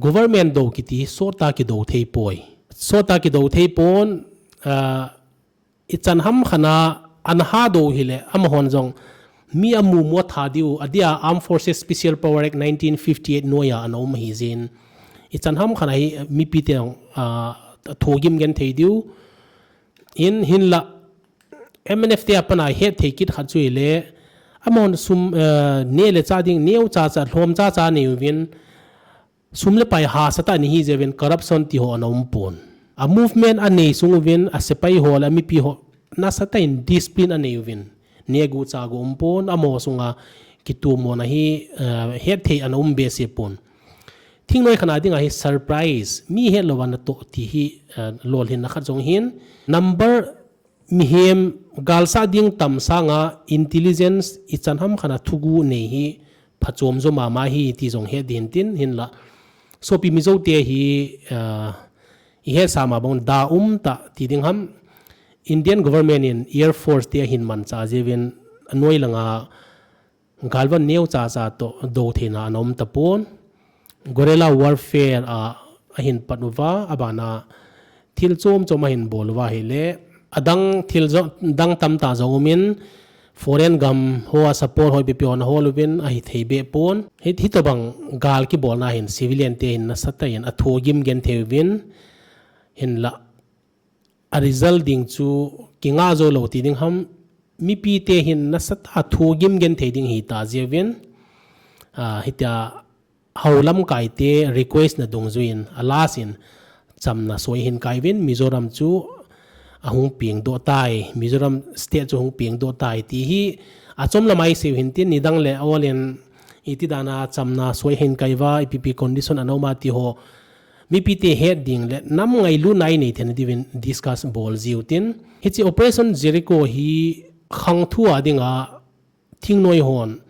government dou kiti hi sot a kidou thei poi. Sot a kidou thei pon, uh, ichan hamkhat a ana ha dou hile, amahon jong mi amu mo tha diu, adia Armed Forces Special Power Act nineteen fifty-eight noiya ana um ahi jeh in. Ichan hamkhat a hi mipi te jong, uh, thogim gen thei diu. In hinla M N F te a pat a het thei kit khat chu ahile, amahon sum, uh, neh le chah ding, neo chacha, lhom chacha nei uvin, sum le pai hahsa tah ana hi jeh uvin corruption ti ho ana um pon. A movement anei sung uvin, a sepai ho le a mipi ho nasatah in discipline anei uvin. Neh gu chah gu um pon, amaho sunga kitom mona hi, uh, het thei ana um behseh pon. Thingnoi khat a dinga hi surprise, mi het louva natoh ti hi, uh, lolhinna khat jong ahin. Number mihem galsat ding tam sanga intelligence ichan hamkhat a thugu nei hi phachom jo mama ahi ti jong het ding ahin tin hinla. Sopi Mizo te hi, uh, ihet sa ma bang da um tah ti ding ham, Indian government in Air Force te ahin manchah jeh uvin anoi langa galvan neo chacha toh dou theina ana um tapon. Guerrilla warfare a ahin pat uva, abana thil chom chom ahin bol uva ahile, adang thil jo, dang tamtah jong umin, foreign gam hoa support ho ipi ipi ho ana hol uvin, ahi thei beh pon. Hi, hitobang gal kibolna hin civilian te hin nasatah in athogim gen thei uvin, hinla a result ding chu kingah jou lou ti ding ham, mipi te hin nasatah a thogim gen thei ding ahita jeh uvin, ah, hitia hou lamkai te request na dungjuiyin, a last in chamna soi ahin kai uvin, Mizoram chu ahung pengdoh tai, Mizoram state chu ahung pengdoh tai ti hi achom lam a isei u hintin, nidang le aol in iti dana chamna soi ahin kai uva, ipi ipi condition ana um a ti ho, mipi te het ding le nam ngailutna inei theina diuvin discuss bol jiu tin. Hiche Operation Jericho hi khangthah a dinga thingnoi hon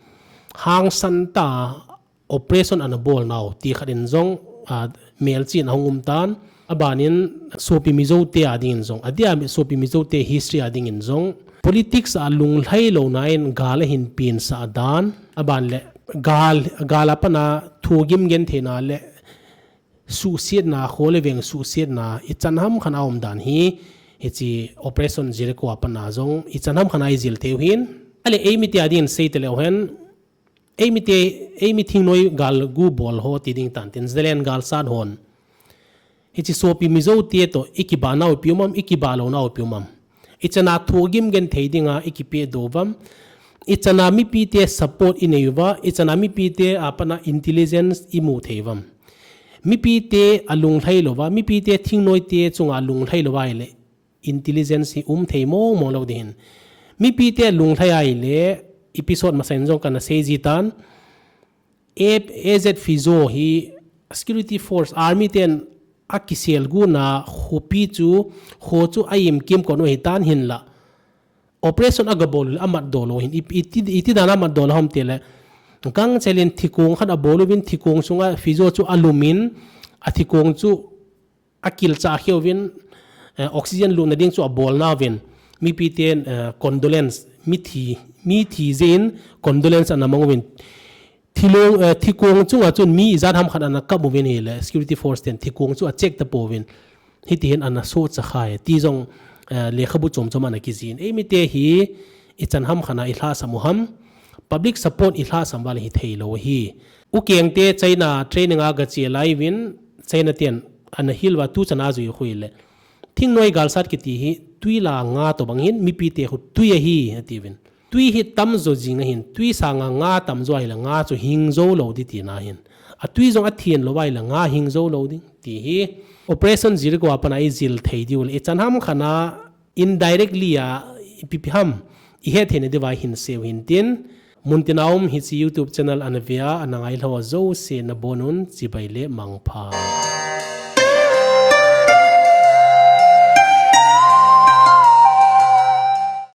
hangsan tah a operation ana bol nau ti khat in jong, ah, melchihna ahung um tan. Abanin Sopi Mizo te a dingin jong, adia Sopi Mizo te history a dingin jong, politics a lunglhai louna in gal ahin pensah dan, aban le gal, gal a pat a thogim gen theina le suhsiatna, kho le veng suhsiatna, ichan hamkhat a um dan hi, hiche Operation Jericho a pat a jong, ichan hamkhat a ijil thei u ahin. Ahile eimi te a dingin sei taleu hen, eimi te, eimi thingnoi gal gu bol ho ti ding tan tin, Zalen galsat hon. Hiche Sopi Mizo te toh, ikibah nau ipi um am, ikibah lou nau ipi um am. Ichan a thogim gen thei dinga ikipehdoh uvam. Ichan a mipi te support inei uva, ichan a mipi te a pat a intelligence imu thei uvam. Mipi te alunglhai louva, mipi te thingnoi te chunga alunglhai louva ahile, intelligence hi um thei mong mong lou ding ahin. Mipi te alunglhai ahile, episode masa in jong kana sei ji tan. A Z Fizo hi security force, army ten akisel guna khopi chu, kho chu a imkim kon u ahitan hinla. Operation aga bol u le amatdoh lou ahin, iti, iti, iti dan a amatdoh lou ham tile, gangchel in thikong khat abol uvin, thikong sunga Fizo chu alumin, athikong chu akilchah kheh uvin, eh, oxygen lutna ding chu abol nauvin, mipi ten, eh, condolence, mithi, mithi jeh in condolence ana mang uvin. Thilong, eh, thikong chunga chun mi ijat ham khat ana kap uvin ahile, security force ten thikong chu acheck tapouvin. Hiti hin ana sohcha khai, ti jong, eh, lekhabu chom chom ana kijih in. Eimi te hi, ichan hamkhat a ilhahsam u ham, public support ilhahsam uva le hithei lou ahi. Ukeng te China training a gache lai uvin, China ten ana hil uva tuchan a jui u khu ahile. Thingnoi galsat kiti hi, tui la nga tobang ahin, mipi te khu tui ahi, atiuvin. Tui hi tamjo jing ahin, tui sanga nga tamjo ahile nga chu hing jou lou ding tina ahin. Atui jong athen lou ahile nga hing jou lou ding, ti hi. Operation Jericho a pat a ijil thei diu le, ichan hamkhat a indirectly a ipi ipi ham ihet theina diuva hin sei u hintin. Muntina um hiche YouTube channel ana ve a, ana ngailhah jouse nabonun chibai le mangpha.